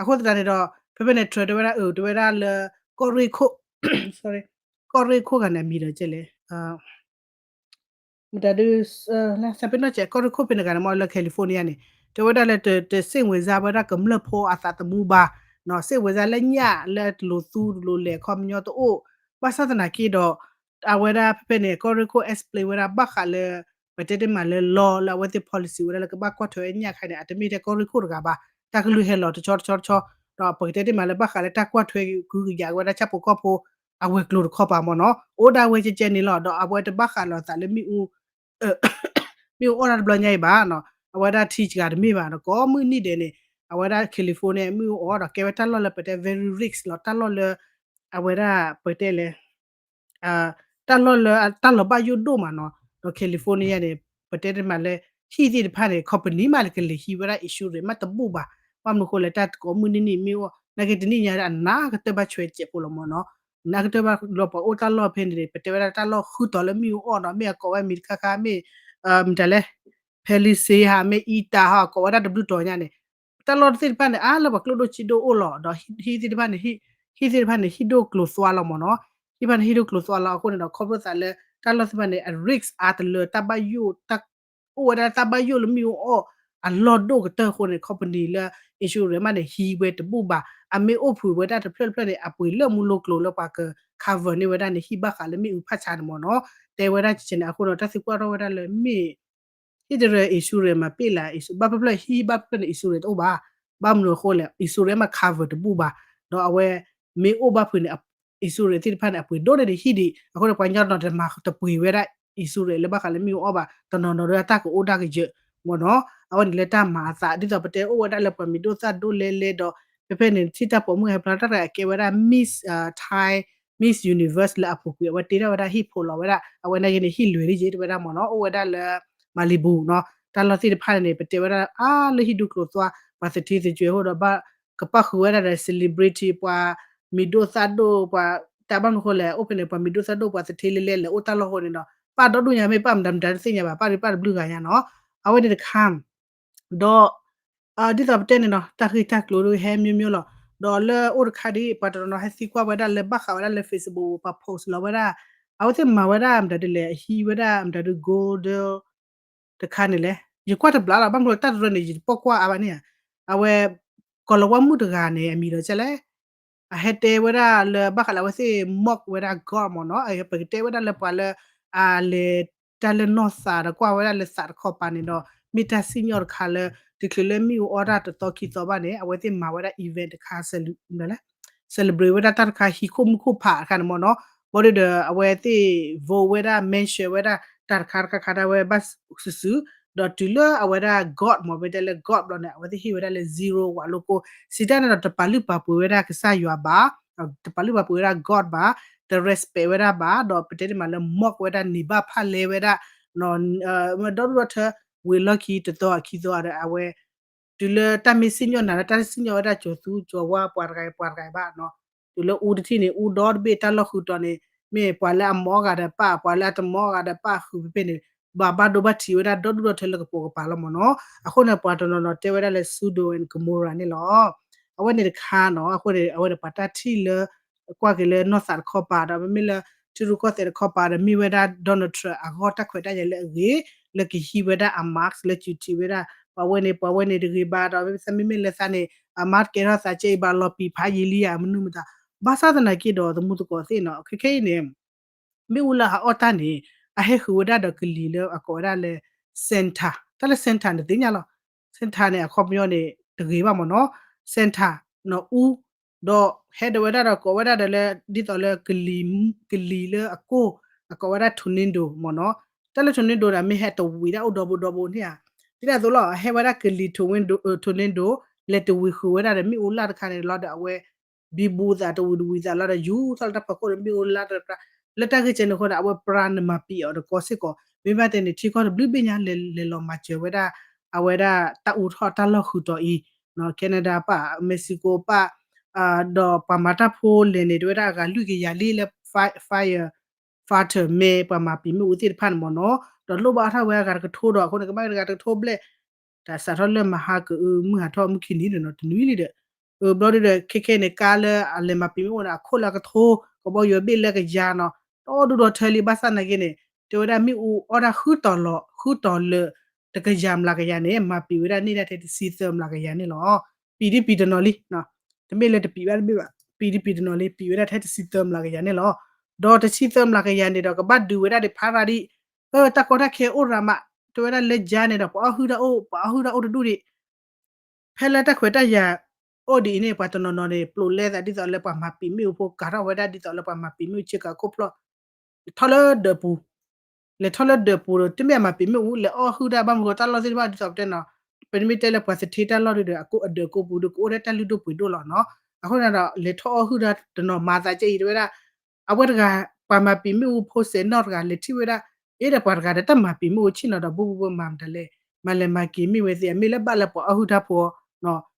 အဃိသတးန့ၣ်ဒီး ဖဲဖဲန့ၣ် Trump တဲဝဲဒၣ်အၢ တဲဝဲဒၣ်လၢ ကီၢ်ရ့ၣ်ခိၣ် ကီၢ်ရ့ၣ်ခိၣ်ဂၤန့ၣ် အမံၤဒီးကဲလဲၣ် မတၤဒု စပ့နီၣ်စဲး ကီၢ်ရ့ၣ်ခိၣ်ဖဲန့ၣ်ဂၤန့ၣ် မ့ၢ်လၢ California န့ၣ် တဲဝဲဒၣ်လၢ တစိတ်ဝင်စားဝဲဒၣ်ကမျၢၢ်ဖိအသးသမူဘၣ်, စိတ်ဝင်စားလၢညၣ်လၢတလိၤသူတလိၤလဲၤခီပညီတအိၣ်, ဘၣ်ဆၣ်သနာ်က့ဒီး အဝဲဒၣ်ဖဲဖဲန့ၣ် ကီၢ်ရ့ၣ်ခိၣ် explain ဝဲဒၣ်ဘၣ်ဃးလၢ ပတဲတ့ၢ်မးလၢ law လၢအဝဲသ့ၣ် policy ဝဲဒၣ်လၢကဘၣ်ကွၢ်ထွဲညၣ်ခါန့ၣ် အတမ့ၢ်ထဲကီၢ်ရ့ၣ်ခိၣ်တဂၤဘၣ်, တၢ်ကလုၢ်ဟဲလီၤတဆီတဆီတဆီ, ဒီးပကတဲတ့ၢ်မးလၢဘၣ်ဃးလၢတၢ်ကွၢ်ထွဲကဟုကယာ်ဝဲဒၣ်ဆၣ်ဖိကီၢ်ဖိ အဝဲၤကျိၤတခီပၤမ့ၢ်နီၤ, အိၣ်ဒၣ်ဝဲကဲကဲန့ၣ်လီၤ, ဒီးအဝဲတဘၣ်ဃးလီၤသးလၢမ့ၣ်အူ မ့ၣ်အူအီၣ်တၢ်တဘျီညါအံၤဘၣ်နီၤ, အဝဲဒၣ်ထံစှၤတမ့ၢ်ဘၣ်နီၤ, ကိးမုၢ်နံၤဒဲးန့ၣ် အဝဲဒၣ် California မ့ၣ်အူအီၣ်ဒီးကဲဝဲတၢ်လီၢ်လၢပတဲ very rich လီၤ, တၢ်လီၢ်လၢ အဝဲဒၣ်ပတဲလဲၣ် တၢ်လီၢ်လၢတၢ်လီၤဘၣ်ယိၣ်ဒိၣ်မးနီၤ, ဒီး California န့ၣ် ပတဲတ့ၢ်မးလၢ ဟံၣ်သ့ၣ်တဖၣ်န့ၣ် company မးလၢကလဲၤဟံးဝဲဒၣ် insurance မးတဘူၣ်ဘၣ်, ဘၣ်မနုၤဃိလဲၣ် တၢ်ကိးမုၢ်နံၤနံၤမ့ၣ်အူအီၣ် နာ်က့တနံၣ်ညါအနးကတၢၢ်ဘၣ်ဆွဲစဲးဖိလီၤမ့ၢ်နီၤ, နာ်ကတၢၢ်ဘၣ်လီၤပှၤအိၣ်တၢ်လီၢ်ဖဲန့ၣ် ပတဲဝဲဒၣ်တၢ်လီၢ်ဃုတီၤလၢမ့ၣ်အူအီၣ်နီၤ, မ့ၢ်အကိးဝဲမံၤတခါခါ မ့ၢ် မတၤလဲၣ် Palisades ဟါ မ့ၢ် Eaton ဟါ ကိးဝဲဒၣ်တဘျုးတီၤညါန့ၣ်, တၢ်လီၢ်သ့ၣ်တဖၣ်န့ၣ် အါလၢပှၤကျိၣ်ဒိၣ်စ့ဒိၣ်အိၣ်လီၤ, ဒီးဟံၣ်သ့ၣ်တဖၣ်န့ၣ် ဟံၣ်သ့ၣ်တဖၣ်န့ၣ် ဟံၣ်ဒိၣ်ကျိၤသွါလီၤမ့ၢ်နီၤ, ဟံၣ်တဖၣ်န့ၣ် ဟံၣ်ဒိၣ်ကျိၤသွါလီၤ, အဃိန့ၣ်ဒီး ခီဖျိသးလၢ တၢ်လီၢ်သ့ၣ်တဖၣ်န့ၣ် အ risk အါတလၢ တၢ်ဘၣ်ယိၣ် အိၣ်ဝဲဒၣ်တၢ်ဘၣ်ယိၣ်လၢမ့ၣ်အူအီၣ်အလီၢ်ဒိၣ်ကတၢၢ်အဃိန့ၣ် company လၢ insurance မးန့ၣ် ဟံးဝဲတဘူၣ်ဘၣ်, အမ့ၢ်အိၣ်ဖုးဝဲဒၣ်တဖျၢၣ်တဖျၢၣ်န့ၣ် အပှ့ၤလၢမူလိၤကျိၤလၢပှၤက cover န့ၢ်ဝဲဒၣ်န့ၣ် ဟံၣ်ဘၣ်ဃးလၢမ့ၣ်အူဖးဆါန့ၣ်မ့ၢ်နီၤ, တဲဝဲဒၣ်ကဲန့ၣ် အဃိဒီး တၢ်သံကွၢ်ထီၣ်ဝဲဒၣ်လၢမ့ၢ် ဟံၣ်တရၢ insurance မၤပ့ၢ်လၢ ဘၣ်ဖျၢၣ်ဖျၢၣ် ဟံၣ်ဘၣ်ဖျၢၣ်န့ၣ် insurance တအိၣ်ဘၣ်, ဘၣ်မနုၤအဃိလဲၣ် insurance မး cover တဘူၣ်ဘၣ်, ဒီးအဝဲ မ့ၢ်အိၣ်ဘၣ်ဖုးန့ၣ် insurance သ့ၣ်တဖၣ်န့ၣ် အပှ့ၤဒိၣ်န့ၢ်ဒံးဟံၣ်ဒံး, အဃိန့ၣ် ပှၤကညီတနီၤတမၤတပှ့ၤဝဲဒၣ် insurance လၢဘၣ်ဃးလၢမ့ၣ်အူအီၣ်ဘၣ်, တနီၤနီၤဒီးတၢ်ကအိၣ်ဒၣ်ကယၢၤမ့ၢ်နီၤ, အဝဲန့ၣ်လၢတၢ်မၤအသး ဒ်သိးပတဲအိၣ်ဝဲဒၣ်လၢပှၤမံၤဒိၣ်သၣ်ဒိၣ်လဲလဲဒီး ဖဲဖဲန့ၣ် ထံၣ်တၢ်ပိာ်မုၣ်ဟဲဖျါတၢ်တဂၤကဲဝဲဒၣ် Miss Thai Miss Universe လၢအပူၤကွံာ် အဝဲတ့ထီၣ်ဝဲဒၣ်ဟံၣ်ဖိးလီၤဝဲဒၣ် အဝဲနာ်က့န့ၣ် ဟံၣ်လွဲၤဒ်ယဲၢ်တဝဲဒၣ်မ့ၢ်နီၤ, အိၣ်ဝဲဒၣ်လၢ Malibu နီၤ, တၢ်လီၢ်သ့ၣ်တဖၣ်န့ၣ် ပတဲဝဲဒၣ်အါလၢဟံၣ်ဒူကျိၤသွါ ပှၤသထ့သကွဲးအဃိဒီး ဘၣ်ကပၣ်ဃုာ်ဝဲဒၣ်ဒီး celebrity ပှၤမံၤဒိၣ်သၣ်ဒိၣ် ပှၤတၢ်ဘၣ်မနုၤဃိလဲၣ် အိၣ်ဖဲန့ၣ် ပှၤမံၤဒိၣ်သၣ်ဒိၣ် ပှၤသထ့လဲလဲလဲၤအိၣ်တၢ်လီၢ်ဃိန့ၣ်ဒီး ပၣ်ဒီဒူၣ်ညါမ့ၢ်ပၣ်မတၤမတၤတသ့ၣ်ညါဘၣ် ပၣ်ဒုးပၣ်တဘျုးဂၤညါနီၤ, အဝဲန့ၣ်တခါ ဒီး ဒ်သိးပတဲန့ၣ်နီၤ တၢ်ဂ့ၢ်တၢ်ကျိၤဒ်ဟဲမျိုးမျိုးလီၤ, ဒီးလၢအိၣ်တခါဒ် ပှၤတနီၤနီၤဟဲသံကွၢ်ဝဲဒၣ်လၢဘၣ်ဃးဝဲဒၣ်လၢ Facebook ပှၤ post လီၤဝဲဒၣ် အဝဲသ့ၣ်မၤဝဲဒၣ်မတၤဒ်လဲၣ် အဟံးဝဲဒၣ်မတၤဒ် gold တခါန့ၣ်လဲၣ်, ယကွၢ်တဘျီလီၤ ဘၣ်မနုၤတၢ်တရၢန့ၣ် ယတပိာ်ကွၢ်အါဘၣ်န့ၣ်ဧါ, အဝဲ ကီၤလၤဝါမုၣ်တဂၤန့ၣ် အမံၤဒီးကဲလဲၣ် အဟဲတဲဝဲဒၣ်လၢဘၣ်ဃးလၢအဝဲသ့ၣ် mock ဝဲဒၣ် God မ့ၢ်နီၤ, ပကတဲဝဲဒၣ်လၢပှၤလၢ အလဲၤတၢ်လၢနီၢ်သးဒီးကွၢ်ဝဲဒၣ်လၢသးတခီပၤန့ၣ်ဒီး မ့ၢ်တၢ်စံၣ်ညီၣ်တခါလၢ တချုးလၢမ့ၣ်အူအီၣ်တၢ်တသီခံသီဘၣ်န့ၣ် အဝဲသ့ၣ်မၤဝဲဒၣ် event တခါ cele- celebrate ဝဲဒၣ်တၢ်တခါ ဟံၣ်ခိၣ်မုၣ်ခိၣ်ဖးတခါန့ၣ်မ့ၢ်နီၤ, ဘၣ်ဒီးအဝဲသ့ၣ် vote ဝဲဒၣ် mention ဝဲဒၣ်တၢ်တခါတခါခါဒၣ်ဝဲဘၣ်စုာ်စုာ်, ဒီးတုၤလၢအဝဲဒၣ် God မ့ၢ် ပတဲလၢ God ဘျီန့ၣ် အဝဲသ့ၣ်ဟ့ၣ်ဝဲဒၣ်လၢ zero ဝးလိကိ, စံးတၢ်န့ၣ်ဒီး တပာ်လုၢ်ပာ်ပှ့ၤဝဲဒၣ်ကစၢ်ယွၤဘၣ်, တပာ်လုၢ်ပာ်ပှ့ၤဝဲဒၣ် God ဘၣ်, တ respect ဝဲဒၣ်ဘၣ်, ဒီးပတဲတ့ၢ်မးလၢ mock ဝဲဒၣ် န့ၢ်ဘၣ်ဖၣ်လဲဝဲဒၣ် ဒီဒူၣ်ဒီထၢ ဝံၤလီၢ်ခံတသီခံသီဒီး အဝဲ တုၤလၢတၢ်မ့ၢ်စံၣ်ညီၣ်နၤလၢတၢ်စံၣ်ညီၣ်ဝဲဒၣ်ကၠီၤသူကၠီၤဝါပှၤတဂၤပှၤတဂၤဘၣ်နီၤ, တုၤလၢအူတထံၣ်န့ၣ် အူဒီတဘ့ၣ်တၢ်လီၢ်ဃုာ်တီၤန့ၣ် မ့ၢ်ပှၤလၢအမီၤဂၤဒီးပၢ် ပှၤလၢအတမီၤဂၤဒီးပၢ်ဃုာ်ဖဲဖဲန့ၣ် ဘၣ်ဘၣ်ဒိဘၣ်ထံးဝဲဒၣ်ဒီဒူၣ်ဒီထၢလၢကပိာ်ကပၤလီၤမ့ၢ်နီၤ, အဃိန့ၣ် ပှၤတနီၤနီၤတဲဝဲဒၣ်လၢ Sodom and Gomorrah န့ၣ်လီၤ. အဝဲန့ၣ်တခါနီၤ, အဃိန့ၣ် အဝဲန့ၣ်ပှၤတၢ်ထံၣ်လၢ ကွၢ်က့ၤလၢနီၢ်သးတခီပၤဒီး မ့မ့ၢ်လၢ ထံရူၢ်ကီၢ်သဲးတခီပၤဒီး မ့ၢ်ဝဲဒၣ် Donald Trump အဂီၢ်တၢ်ခွဲးတၢ်ယာ်လၢအဂ့ၤ လၢကဟံးဝဲဒၣ်အ mask လၢစုးထံးဝဲဒၢ် ပှၤဝဲန့ၣ် ပှၤဝဲန့ၣ်တဂ့ၤဘၣ်ဒီး မ့မ့ၢ်လၢသးန့ၣ် အ mask ကဲထီၣ်သးကဲအံၤဘၣ်လီၤပံာ်ဖးယံာ်လံဧါ မနုၤမတၤ ဘၣ်ဆၣ်သနာ်က့ဒီး သမူသကိးသ့ၣ်နီၤ ခဲခဲအံၤန့ၣ် မ့ၣ်အူလၢအအီၣ်တၢ်န့ၣ် အဟဲဃုာ်ဝဲဒၣ်ဒီးကလံၤလၢအကိးဝဲဒၣ်လၢ Santa, တၢ်လၢ Santa န့ၣ်သ့ၣ်ညါလီၤ. Santa န့ၣ် အခီပညီန့ၣ် တဂ့ၤဘၣ်မ့ၢ်နီၤ, Santa နီၤအူ ဒီးဟဲဒီးဝဲဒၣ်ဒီးကိးဝဲဒၣ်ဒီးလၢ ဒ်သိးလၢ ကလံၤလၢအကိၢ် အကိးဝဲဒၣ် tornado မ့ၢ်နီၤ, တၢ်လၢ tornado န့ၣ် မ့ၢ်ဟဲတဝံၤဒၣ်အိၣ်ဒီဘိဒီဘိန့ၣ်ဧါ, ဒ်န့ၣ်အသိးလီၤ ဟဲဝဲဒၣ်ကလံၤ tornado, tornado လဲၤတဝံၤဃုာ်ဝဲဒၣ်ဒီးမ့ၣ်အူလၢ်တခါန့ၣ်လီၤဒီးအဝဲ ဘံဘူသးတဝံၤတဝံၤသးလီၤဒီး ယူၤထီၣ်လၢတၢ်ဖီခိၣ်ဒီး မ့ၣ်အူလါတြး လၢတၢ်ဂ့ၢ်ကဲန့ၣ်အဃိန့ၣ် အဝဲပြၢနမၤပံာ်အီၤတကီစ့ၢ်ကီး မ့ၢ်ဘၣ်တဲန့ၣ် ထံကီၢ်တဘျုးဘ့ၣ်ညါ လဲၤလဲၤလီၤမၤစၢၤဝဲဒၣ် အဝဲဒၣ်တၢ်အူထီၣ်တၢ်လီၢ်ဃုာ်တီၤအံၤ Canada ပၢ် Mexico ပၢ် ဒီးပှၤမၤတၢ်ဖိလဲၣ်န့ၣ် တဲဝဲဒၣ်အဂၤလွံၢ်ကယၤလံလၢ fire fighter မ့ၢ်ပှၤမၤပံာ်မ့ၣ်အူသ့ၣ်တဖၣ်န့ၣ်မ့ၢ်နီၤ ဒီးလိၣ်ဘၣ်အါထီၣ်ဝဲအဂၤတကထိဒီး အဃိန့ၣ် ကဘၣ်တဂၤတကထိဘျဲၣ် တၢ်စးထီၣ်လၢမဟါကအု မုၢ်ဟးထီၣ်မုၢ်ခံနံၤန့ၣ်နီၤ တနွံလံဒီး ဘျီဒုဒီး ခဲခဲန့ၣ် ကါလၢအလဲၤမၤပံာ်မ့ၣ်အူန့ၣ် အခိၣ်လၢအကထိ ကဘီယူၤဘ့ၣ်လၢကယၤနီၤ ဒီဒူၣ်ဒီထၢလံ ဘၣ်ဆၣ်နာ်က့န့ၣ် တဲဝဲဒၣ်မ့ၣ်အူအီၣ်ဒၣ်ဃုတီၤလီၤ ဃုတီၤလၢ တကယၤမျးကယၤန့ၣ် မၤပံာ်ဝဲဒၣ်န့ၢ်ဒၣ်ထဲတဆံသၢမျးကယၤန့ၣ်လီၤ. ပံာ်ဒ်ပံာ်တနီၤလံ တမ့ၢ်လၢတပံာ်ဘၣ်တဘ့ၣ်ဘၣ် ပံာ်ဒ်ပံာ်တနီၤလံ ပံာ်ဝဲဒၣ်ထဲတဆံသၢမျးကယၤန့ၣ်လီၤ. ဒီးတဆံသၢမျးကယၤန့ၣ်ဒီး ကဘၣ်ဒုးဝဲဒၣ်ဒံးဖးရၤဒံး တၢ်ကီတၢ်ခဲအိၣ်ရၤမး တဲဝဲဒၣ်လၢကါန့ၣ်ဒီး ပှၤအီၣ်ဟုၣ်တၢ်အိၣ် ပှၤအီၣ်ဟုၣ်တၢ်အိၣ်တဒူၣ်ဒံး ဖဲလၢတၢ်ခွဲးတၢ်ယာ်အိၣ်ဒ်အံၤန့ၣ် ပှၤတနီၤနီၤန့ၣ် ပျိးလဲသးဒ်သိးလၢပှၤမၤပံာ်မ့ၣ်အူဖိ ကၤထီၣ်ဝဲဒၣ်ဒ်သိးလၢပှၤမၤပံာ်မ့ၣ်အူဆ့ကၤခိၣ်ဖျီၣ် လဲၤထီၣ်လၢဒၢးပူၤ လဲၤထီၣ်လၢဒၢးပူၤဒီး တမ့ၢ်အမၤပံာ်မ့ၣ်အူ လဲၤအီၣ်ဟုၣ်တၢ်ဘၣ်မနုၤဃိ တၢ်လီၢ်သ့ၣ်တဖၣ်ဒ်သိးပတဲနီၤ ပမ့ၢ်တဲလၢပှၤသထ့တၢ်လီၢ်ဒုဒီး အကိးအဒၢးကိးပူၤဒီး ကအိၣ်ထဲတၢ်လုၢ်ဒိၣ်ပှ့ၤဒိၣ်လီၤနီၤ အဃိန့ၣ်ဒီး လဲၤထီၣ်အီၣ်ဟုၣ်တၢ်တနီၤမၤသးကဲအံၤ တဲဝဲဒၣ် အဝဲတဂၤ ပှၤမၤပံာ်မ့ၣ်အူဖိစဲးနီၢ်တဂၤ လဲၤထံၣ်ဝဲဒၣ် အ့ဒီးပှၤတဂၤဒီးတၢ်မၤပံာ်မ့ၣ်အူဆ့ၣ်နီၤဒီး ဘိဘိဘိမၤမတၤလဲၣ် မၤလဲၤမၤက့ၤမ့ၢ်ဝဲသ့ၣ် အမ့ၢ်လၢဘၣ်လၢပှၤအီၣ်ဟုၣ်တၢ်ဖိ မ့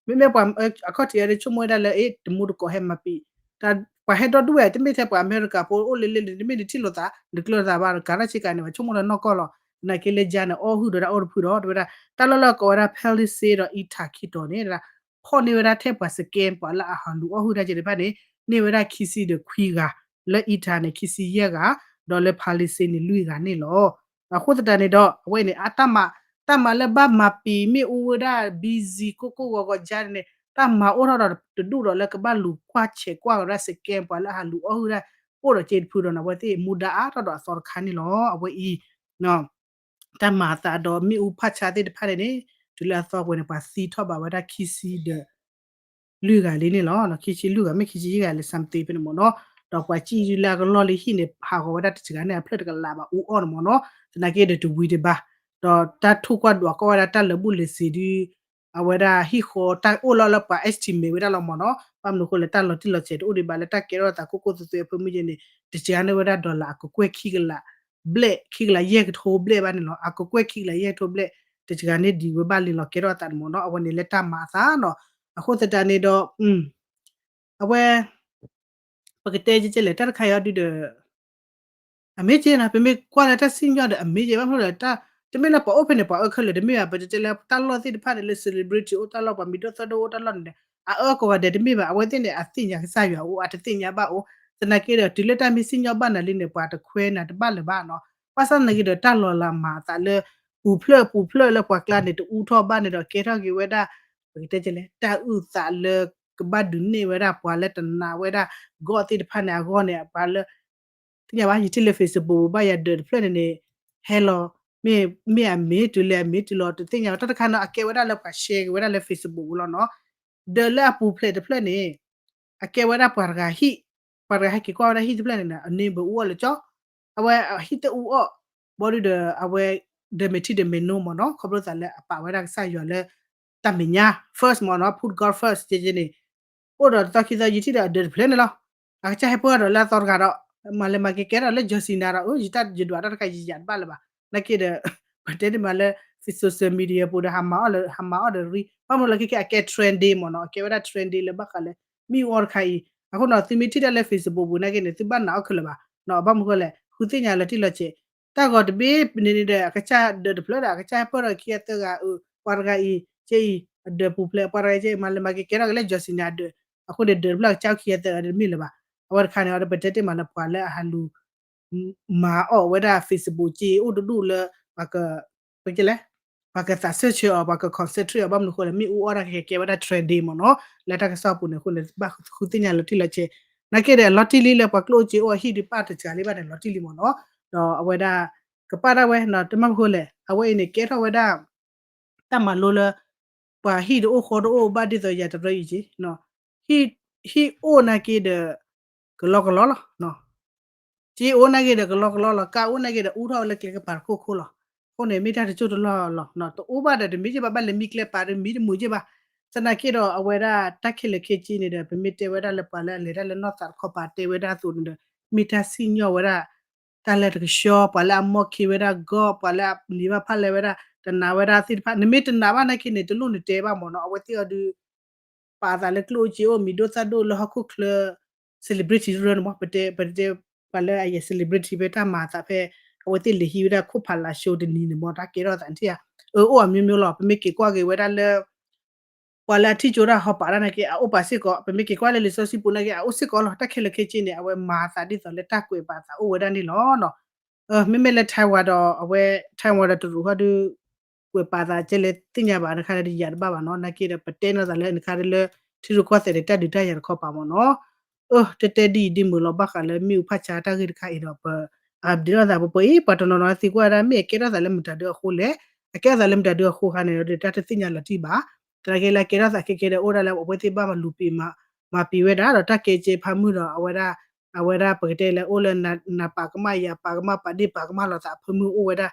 မ့ၢ်ပှၤ အခီၣ်ထံးအံၤဒီး ဆိကမိၣ်ဝဲဒၣ်လၢ အ့ တမူတကိးဟဲမၤပံာ် ပှၤဟဲဒီဒူၣ်ဝဲ တမ့ၢ်ထဲပှၤအမဲရကၤဖိအိၣ်လၢလၢန့ၣ် တမ့ၢ်နထံၣ်လိာ်သး နကျၢၤသးဘၣ် ကၤထီၣ်ဆ့ကၤန့ၣ် ပှၤဆိကမိၣ်လၢနီၢ်ကီၢ်လီၤ သနာ်က့လၢကါန့ၣ် အီၣ်ဟုၣ်ဒီးတၢ်အိၣ်တဖုဒီး တဲဝဲဒၣ် တၢ်လီၢ်လၢကိးဝဲဒၣ် Palisades ဒီး Utah ခံတီၤန့ၣ် ဖီၣ်န့ၢ်ဝဲဒၣ်ထဲပှၤ scam ပှၤလၢအဟးလူၤအီၣ်ဟုၣ်တၢ်ကဲတဖၣ်န့ၣ် န့ၢ်ဝဲဒၣ်ခံဆံဒီးခွံဂၤ လၢ Utah န့ၣ် ခံဆံယဲၢ်ဂၤ ဒီးလၢ Palisades န့ၣ် လွံၢ်ဂၤန့ၣ်လီၤ. အဃိသတးန့ၣ်ဒီး အဝဲန့ၣ် အတၢ်မၤ တၢ်မၤလၢဘၣ်မၤပံာ်မ့ၣ်အူဝဲဒၣ် busy ကိၢ်ကိၢ်ဂီၤဂီၤကါန့ၣ်န့ၣ် တၢ်မၤအိၣ်ထီၣ်ဒီးတဒူၣ်ဒီးလၢကဘၣ်လူၤကွၢ်ဆဲးကွၢ်ဝဲဒၣ် scam ပှၤလၢအဟးလူၤအီၣ်ဟုၣ်တၢ် အိၣ်ဒီးကဲတဖုဒီးန့ၣ် အဝဲသ့ၣ်မူဒါအါထီၣ်ဒီးအသီတခါန့ၣ်လီၤ. အဝဲအံၤ တၢ်မၤအသးဒီးမ့ၣ်အူဖးဆါသ့ၣ်တဖၣ်န့ၣ်န့ၣ် တုၤလၢအသီပှဲၤန့ၣ် ပှၤသံထီၣ်ဘၣ်ဝဲဒၣ်ခံဆံဒီး လွံၢ်ဂၤလံန့ၣ်လီၤ. ခံဆံလွံၢ်ဂၤ မ့ၢ်ခံဆံယဲၢ်ဂၤလၢ something ဖဲန့ၣ်မ့ၢ်နီၤ. ဒီးပှၤစံၣ်လၢအကလီၢ်လၢဟံၣ်န့ၣ် ဟးဂီၤဝဲဒၣ်တစှၤန့ၣ် အဖျၢၣ်တကလးဘၣ်အူအီၣ်န့ၣ်မ့ၢ်နီၤ. သနာ်က့ဒီးတဝံၤဒံးဘၣ်. ဒီးတၢ်ထူၣ်ကွၢ်ဒွးကီၢ်ဝဲဒၣ်တၢ်လၢာ်ဘူၣ်လၢာ်စ့ၤဒ် အဝဲဒၣ်ဟံၣ်ဃီတၢ်အိၣ်လီၤလၢပှၤ estimate ဝဲဒၣ်လီၤမ့ၢ်နီၤ. ဘၣ်မနုၤအဃိလဲၣ် တၢ်လီၤတံၢ်လီၤဆဲးတအိၣ်ဒံးဘၣ်လၢတၢ်ကဲထီၣ်သးကိၢ်ကိၢ်သွဲသွဲအဖၢမုၢ်ယဲၢ်န့ၣ် တစှၤန့ၢ်ဝဲဒၣ် dollar အကကွဲၢ်ခံကလး ဘျဲၣ် ခံကလးယဲၢ်ကထိဘျဲၣ်ဘၣ်န့ၣ်လီၤ. အကကွဲၢ်ခံကလးယဲၢ်ကထိဘျဲၣ် တစှၤန့ၢ်ဒံးဝဲဘၣ်လံလီၤ ကဲထီၣ်အသးန့ၣ်မ့ၢ်နီၤ. အဝဲန့ၣ်လၢတၢ်မၤအသးနီၤ. အဃိသတးန့ၣ်ဒီး အဝဲ ပကတဲကဲလဲၣ် တၢ်တခါအံၤအီၤဒုဒီး အမ့ၢ်ကဲနီၤ ပမ့ၢ်ကွၢ်လၢတၢ်စံၣ်ညီၣ်ဒီး အမ့ၢ်ကဲဘၣ်မနုၤလဲၣ် တမ့ၢ်လၢပှၤအိၣ်ဖဲန့ၣ် ပှၤအၢခဲလၢာ်တမ့ၢ်ဘၣ်. ပတဲတဲလၢတၢ်လီၢ်သ့ၣ်တဖၣ်န့ၣ် လၢ celebrity အိၣ်တၢ်လီၢ် ပှၤမံၤဒိၣ်သၣ်ဒိၣ်အိၣ်တၢ်လီၢ်န့ၣ် အအၢကိးဂၤဒဲးတမ့ၢ်ဘၣ်. အဝဲသ့ၣ်န့ၣ် အသ့ၣ်ညါကစၢ်ယွၤအိၣ် အတသ့ၣ်ညါဘၣ်အိၣ် သနာ်က့ဒီး တုၤလၢတၢ်မ့ၢ်စံၣ်ညီၣ်ဘၣ်နၤလံန့ၣ် ပှၤတခွဲးနၤတဘၣ်လၢၤဘၣ်နီၤ. ဘၣ်ဆၣ်သနာ်က့ဒီး တၢ်လီၤလးမၤအသးလၢ ပူၤဖျဲးပူၤဖျဲးလၢပှၤကျါန့ၣ် တအူထီၣ်ဘၣ်န့ၣ်ဒီး ကဲထီၣ်က့ၤဝဲဒၣ် ပကတဲလဲၣ် တၢ်အုၣ်သးလၢ ကဘၣ်ဒုးနဲၣ်ဝဲဒၣ်ပှၤလၢတနာ်ဝဲဒၣ် ကီၢ်သ့ၣ်တဖၣ်န့ၣ်အဂီၢ်န့ၣ် ပှၤလၢ သ့ၣ်ညါဘၣ် ယထံၣ်လၢ Facebook ပူၤဘၣ်ယၤဒၢးတဖျၢၣ်န့ၣ်န့ၣ် ဟဲလီၤ မ့ၢ် မ့ၢ်အမ့ၢ်တုၤလၢအမ့ၢ်တုၤလီၤ တသ့ၣ်ညါဘၣ် တၢ်တခါန့ၣ် အကဲဝဲဒၣ်လၢပှၤ share က့ၤဝဲဒၣ်လၢ Facebook ပူၤလီၤနီၤ. ဒၢးလၢအပူၤဖျဲးတဖျၢၣ်န့ၣ် အကဲဝဲဒၣ်ပှၤတဂၤဟံၣ် ပှၤတဂၤဟဲက့ၤကွၢ်ဝဲဒၣ်ဟံၣ်တဖျၢၣ်န့ၣ် အန့ၣ်ဘၣ်အူအီၣ်လၢကၠီ အဝဲဟံၣ်တအူအီၣ် ဘီဒုဒီး အဝဲ ဒၢးမဲာ်ထံဒၢးမဲာ်နိမ့ၢ်နီၤ ခီဖျိသးလၢအပာ်ဝဲဒၣ်ကစၢ်ယွၤလၢ တၢ်မဲာ်ညါ first မ့ၢ်နီၤ put God first ကဲကဲန့ၣ် အိၣ်ဒီးတသီခံသီ ယထံၣ်ဒီးအဒၢးတဖျၢၣ်န့ၣ်လီၤ. အကစၢ်ဟဲပၢၢ်ဒီးလၢအသီတဂၤဒီး မၤလဲၤမၤက့ၤကဲထီၣ်လၢ John Cena ဒီး ယတၢ်ယဒွးတၢ်တခါယယၤတဘၣ်လၢၤဘၣ်. နာ်က့ဒီး ပတဲန့ၣ်မးလၢ social media ပူၤဒီး ဟးမၤအီၣ်လၢ ဟးမၤအီၣ်ဒီးရံ ဘၣ်မနုၤလၢခဲကဲ အကဲ trendy မ့ၢ်နီၤ အကဲဝဲဒၣ် trendy လၢဘၣ်ဃးလၢ မ့ၣ်အူအီၣ်တခါအံၤ အဃိနီၤ သုမ့ၢ်ထံၣ်တၢ်လၢ Facebook ပူၤနာ်က့န့ၣ် သုဘၣ်နာ်အီၣ်ခဲလၢာ်ဘၣ်နီၤ ဘၣ်မနုၤဃိလဲၣ် ဃုသ့ၣ်ညါလီၤတံၢ်လီၤဆဲး တၢ်ဂီၤတဘ့ၣ်န့ၣ်န့ၣ်ဒီး အကစၢ်ဒၢးတဖျၢၣ်ဒီး အကစၢ်ဟဲပၢၢ်ဒီးခံဂၤသၢဂၤအ ပှၤတဂၤအံၤ ကဲအံၤ အဒၢးပူၤဖျဲး ပှၤတဂၤအံၤ ကဲအံၤ မၤလဲၤမၤက့ၤကဲထီၣ်က့ၤလၢ John Cena အဒၢး အဃိန့ၣ် ဒၢးတဖျၢၣ်အကစၢ်အိၣ်ခံဂၤသၢဂၤတမ့ၢ်လၢၤဘၣ်. အဝဲတခါန့ၣ် အီၤဒီးပတဲတ့ၢ်မးလၢပှၤလၢအဟးလူၤ မၤအီၣ်ဝဲဒၣ် Facebook က့အိၣ်တဒူၣ်လၢ ပှၤက ပကလဲၣ် ပှၤကသးစၢၢ်ဆၢအီၤ ပှၤက concentrate အီၤ ဘၣ်မနုၤဃိလဲၣ် မ့ၣ်အူအီၣ်တၢ်ကကဲဝဲဒၣ် trendy မ့ၢ်နီၤ လၢတၢ်ကစီၣ်ပူၤန့ၣ်အဃိန့ၣ် ဘၣ်ဃုသ့ၣ်ညါလီၤတံၢ်လီၤဆဲး နာ်က့ဒီး လီၤတံၢ်လံလၢပှၤကျိၣ်အိၣ်စ့အိၣ်အဟံၣ်ဒုးပၢ်တစှၤလံဘၣ်န့ၣ် လီၤတံၢ်လံမ့ၢ်နီၤ ဒီးအဝဲဒၣ် ကပၣ်ဒၣ်ဝဲနီၤ တမ့ၢ်မနုၤဃိလဲၣ် အဝဲအံၤန့ၣ် ကဲထီၣ်ဝဲဒၣ် တၢ်မၤလိလၢ ပှၤဟံၣ်တအိၣ်ဃီတအိၣ်ဘၣ်ဒ်သိးယၤတရၢအံၤက့ ဟံၣ်အိၣ်နာ်က့ဒီး ကလီကလီလီၤ က့အိၣ်နာ်က့ဒီးကလီကလီလီၤ ကါအိၣ်နာ်က့ဒီးအူထီၣ်ဝဲလၢကျဲကပၤတခိၣ်ခိၣ်လီၤ. အဃိန့ၣ် မ့ၢ်တၢ်တစိၢ်တလီၢ်လီၤ တအိၣ်ဘၣ်ဒီးတမံၤက့ဘၣ် ဘၣ်လဲၤမံကျဲပၤဒီးမံတမုာ်က့ဘၣ် သနာ်က့ဒီးအဝဲဒၣ်တၢ်ခဲလၢာ်ခဲဆ့န့ၣ်ဒီး ပမ့ၢ်တဲဝဲဒၣ်လၢပှၤလၢအလဲၤတၢ်လၢနီၢ်သးတခီပၤတဲဝဲဒၣ်အသိးန့ၣ်ဒီး မ့ၢ်တၢ်စံၣ်ညီၣ်ဝဲဒၣ် တၢ်လၢတကဆှီ ပှၤလၢအမီၢ်ခံဝဲဒၣ်ဂီၢ် ပှၤလၢအန့ၢ်ဘၣ်ဖၣ်လဲဝဲဒၣ် တနာ်ဝဲဒၣ်သ့ၣ်တဖၣ် နမ့ၢ်တနာ်ဘၣ်နာ်က့န့ၣ် တလိၣ်နတဲဘၣ်မ့ၢ်နီၤ အဝဲသ့ၣ်အီၤဒုး ပာ်သးလၢကျိၣ်အိၣ်စ့အိၣ် မံၤဒိၣ်သၣ်ဒိၣ်လၢဟီၣ်ခိၣ်ချၢ celebrity ရၢန့ၣ်မ့ၢ် ပတဲ ပတဲ ပှၤလၢအယဲ celebrity ဖဲတၢ်မၤအသးဖဲ အဝဲသ့ၣ်လဲၤဟံးဝဲဒၣ်ခိၣ်ဖးလး show တနံၤန့ၣ်မ့ၢ် တၢ်ကဲထီၣ်သးန့ၣ်ဧါ အၢ အိၣ်အမျိုးမျိုးလီၤ ပမ့ၢ်က့ၤကွၢ်က့ၤဝဲဒၣ်လၢ ပှၤလၢအထံၣ်ကၠိတၢ်ဟီပာ်တၢ်နာ်က့ အအိၣ်ပာ်စ့ၢ်ကီး ပမ့ၢ်က့ၤကွၢ်လၢလံာ်စီဆှံပူၤနာ်က့ အအိၣ်စ့ၢ်ကီးလီၤ တၢ်ခဲလၢာ်ခဲဆ့န့ၣ် အဝဲမၤသးဒ်သိးလၢတၢ်ကွဲးပာ်သးအိၣ်ဝဲဒၣ်န့ၣ်လီၤ. မ့မ့ၢ်လၢ Taiwan ဒီး အဝဲ Taiwan ဒီးတရူးဃီဒုး ကွဲးပာ်သးကဲလဲၣ်သ့ၣ်ညါဘၣ် နခါဒီးယၤတဘၣ်ဘၣ်နီၤ နာ်က့ဒီး ပတဲနီၢ်သးလၢနခါဒီးလၢ ထံရူၢ်ကီၢ်သဲးဒီးတၢ်ဒုးတၢ်ယၤတခီပၤမ့ၢ်နီၤ အၢ တဲတဲဒ်အံၤဒ်မုာ်လီၤ ဘၣ်ဃးလၢမ့ၣ်အူဖးဆါတၢ်ဂ့ၢ်တခါအံၤဒီး ပ update ထီၣ်သးပပှဲၤအံၤ ပှၤတနီၤနီၤသံကွၢ်ဝဲဒၣ် မ့ၢ်အကဲထီၣ်သးလၢမတၤဒုအဃိလဲၣ် အကဲထီၣ်သးလၢမတၤဒုအဃိခါန့ၣ်ဒီး တၢ်တသ့ၣ်ညါလီၤတံၢ်ဘၣ် သနာ်က့လၢအကဲထီၣ်သးခဲကဲဒီး အိၣ်ဒၣ်လၢအဝဲသ့ၣ်ဘၣ်မၤလူၤပံာ် မၤပံာ်ဝဲဒၣ်ဒီး တၢ်ကဲကဲဖးမုၢ်ဒီး အဝဲဒၣ် အဝဲဒၣ်ပကတဲလၢအိၣ်လၢ နပာ်ကမၣ်ယၤ ပာ်ကမၣ်ပာ်ဒ့ၣ်ပာ်ကမၣ်ပာ်ဒ့ၣ်ပာ်ကမၣ်လိာ်သးအဖၢမုၢ်အိၣ်ဝဲဒၣ်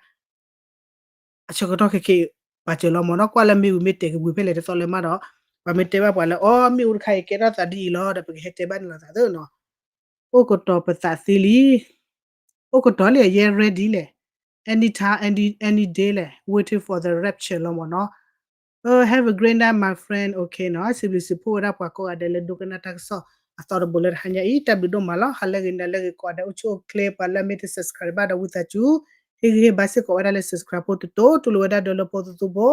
အဆၢကတီၢ်ခဲကဲ ပာ်စၢၤလီၤမ့ၢ်နီၤ ကွၢ်လၢမ့ၣ်အူမ့ၢ်တဲာ်ကဝံၤဖဲလဲၣ်တသီလၢမးဒီး ပှၤမ့ၢ်တဲဘၣ်ပှၤလၢ အီ မ့ၣ်အူတခါအံၤကဲထီၣ်သးဒ်အံၤလီၤဒီး ပကဟဲတဲဘၣ်န့ၣ်လိာ်သးသ့နီၤ အိၣ်ကတီၤပသးသ့လံ အိၣ်ကတီၤလံ ယဲ ready လဲၣ် any time any any day လဲၣ် waiting for the rapture လီၤမ့ၢ်နီၤ have a great night my friend okay နီၤ စံးဘျုးစံးဖှိၣ်ဝဲဒၣ်ပှၤကိးဂၤဒဲးလၢဒိကနၣ်တၢ်ကစီၣ်အသီတဘိလၢတဟါညါအံၤ တၢ်ဘျုးဒိၣ်မးလီၤ ဟါလၢဂ့ၤနၤလၢဂ့ၤ ကိးဂၤဒဲးအိၣ်ဆူၣ်အိၣ်ချ့ ပှၤလၢအမ့ၢ်တ subscribe ဘၣ်ဒီးဝံသးစူၤ ဟ့ၣ်ဂံၢ်ဟ့ၣ်ဘါစ့ၢ်ကီးဝဲဒၣ်လၢ subscribe ဖိတတိၤ တူၢ်လိာ်ဝဲဒၣ်ဒီးလၢဖိသသူဖိ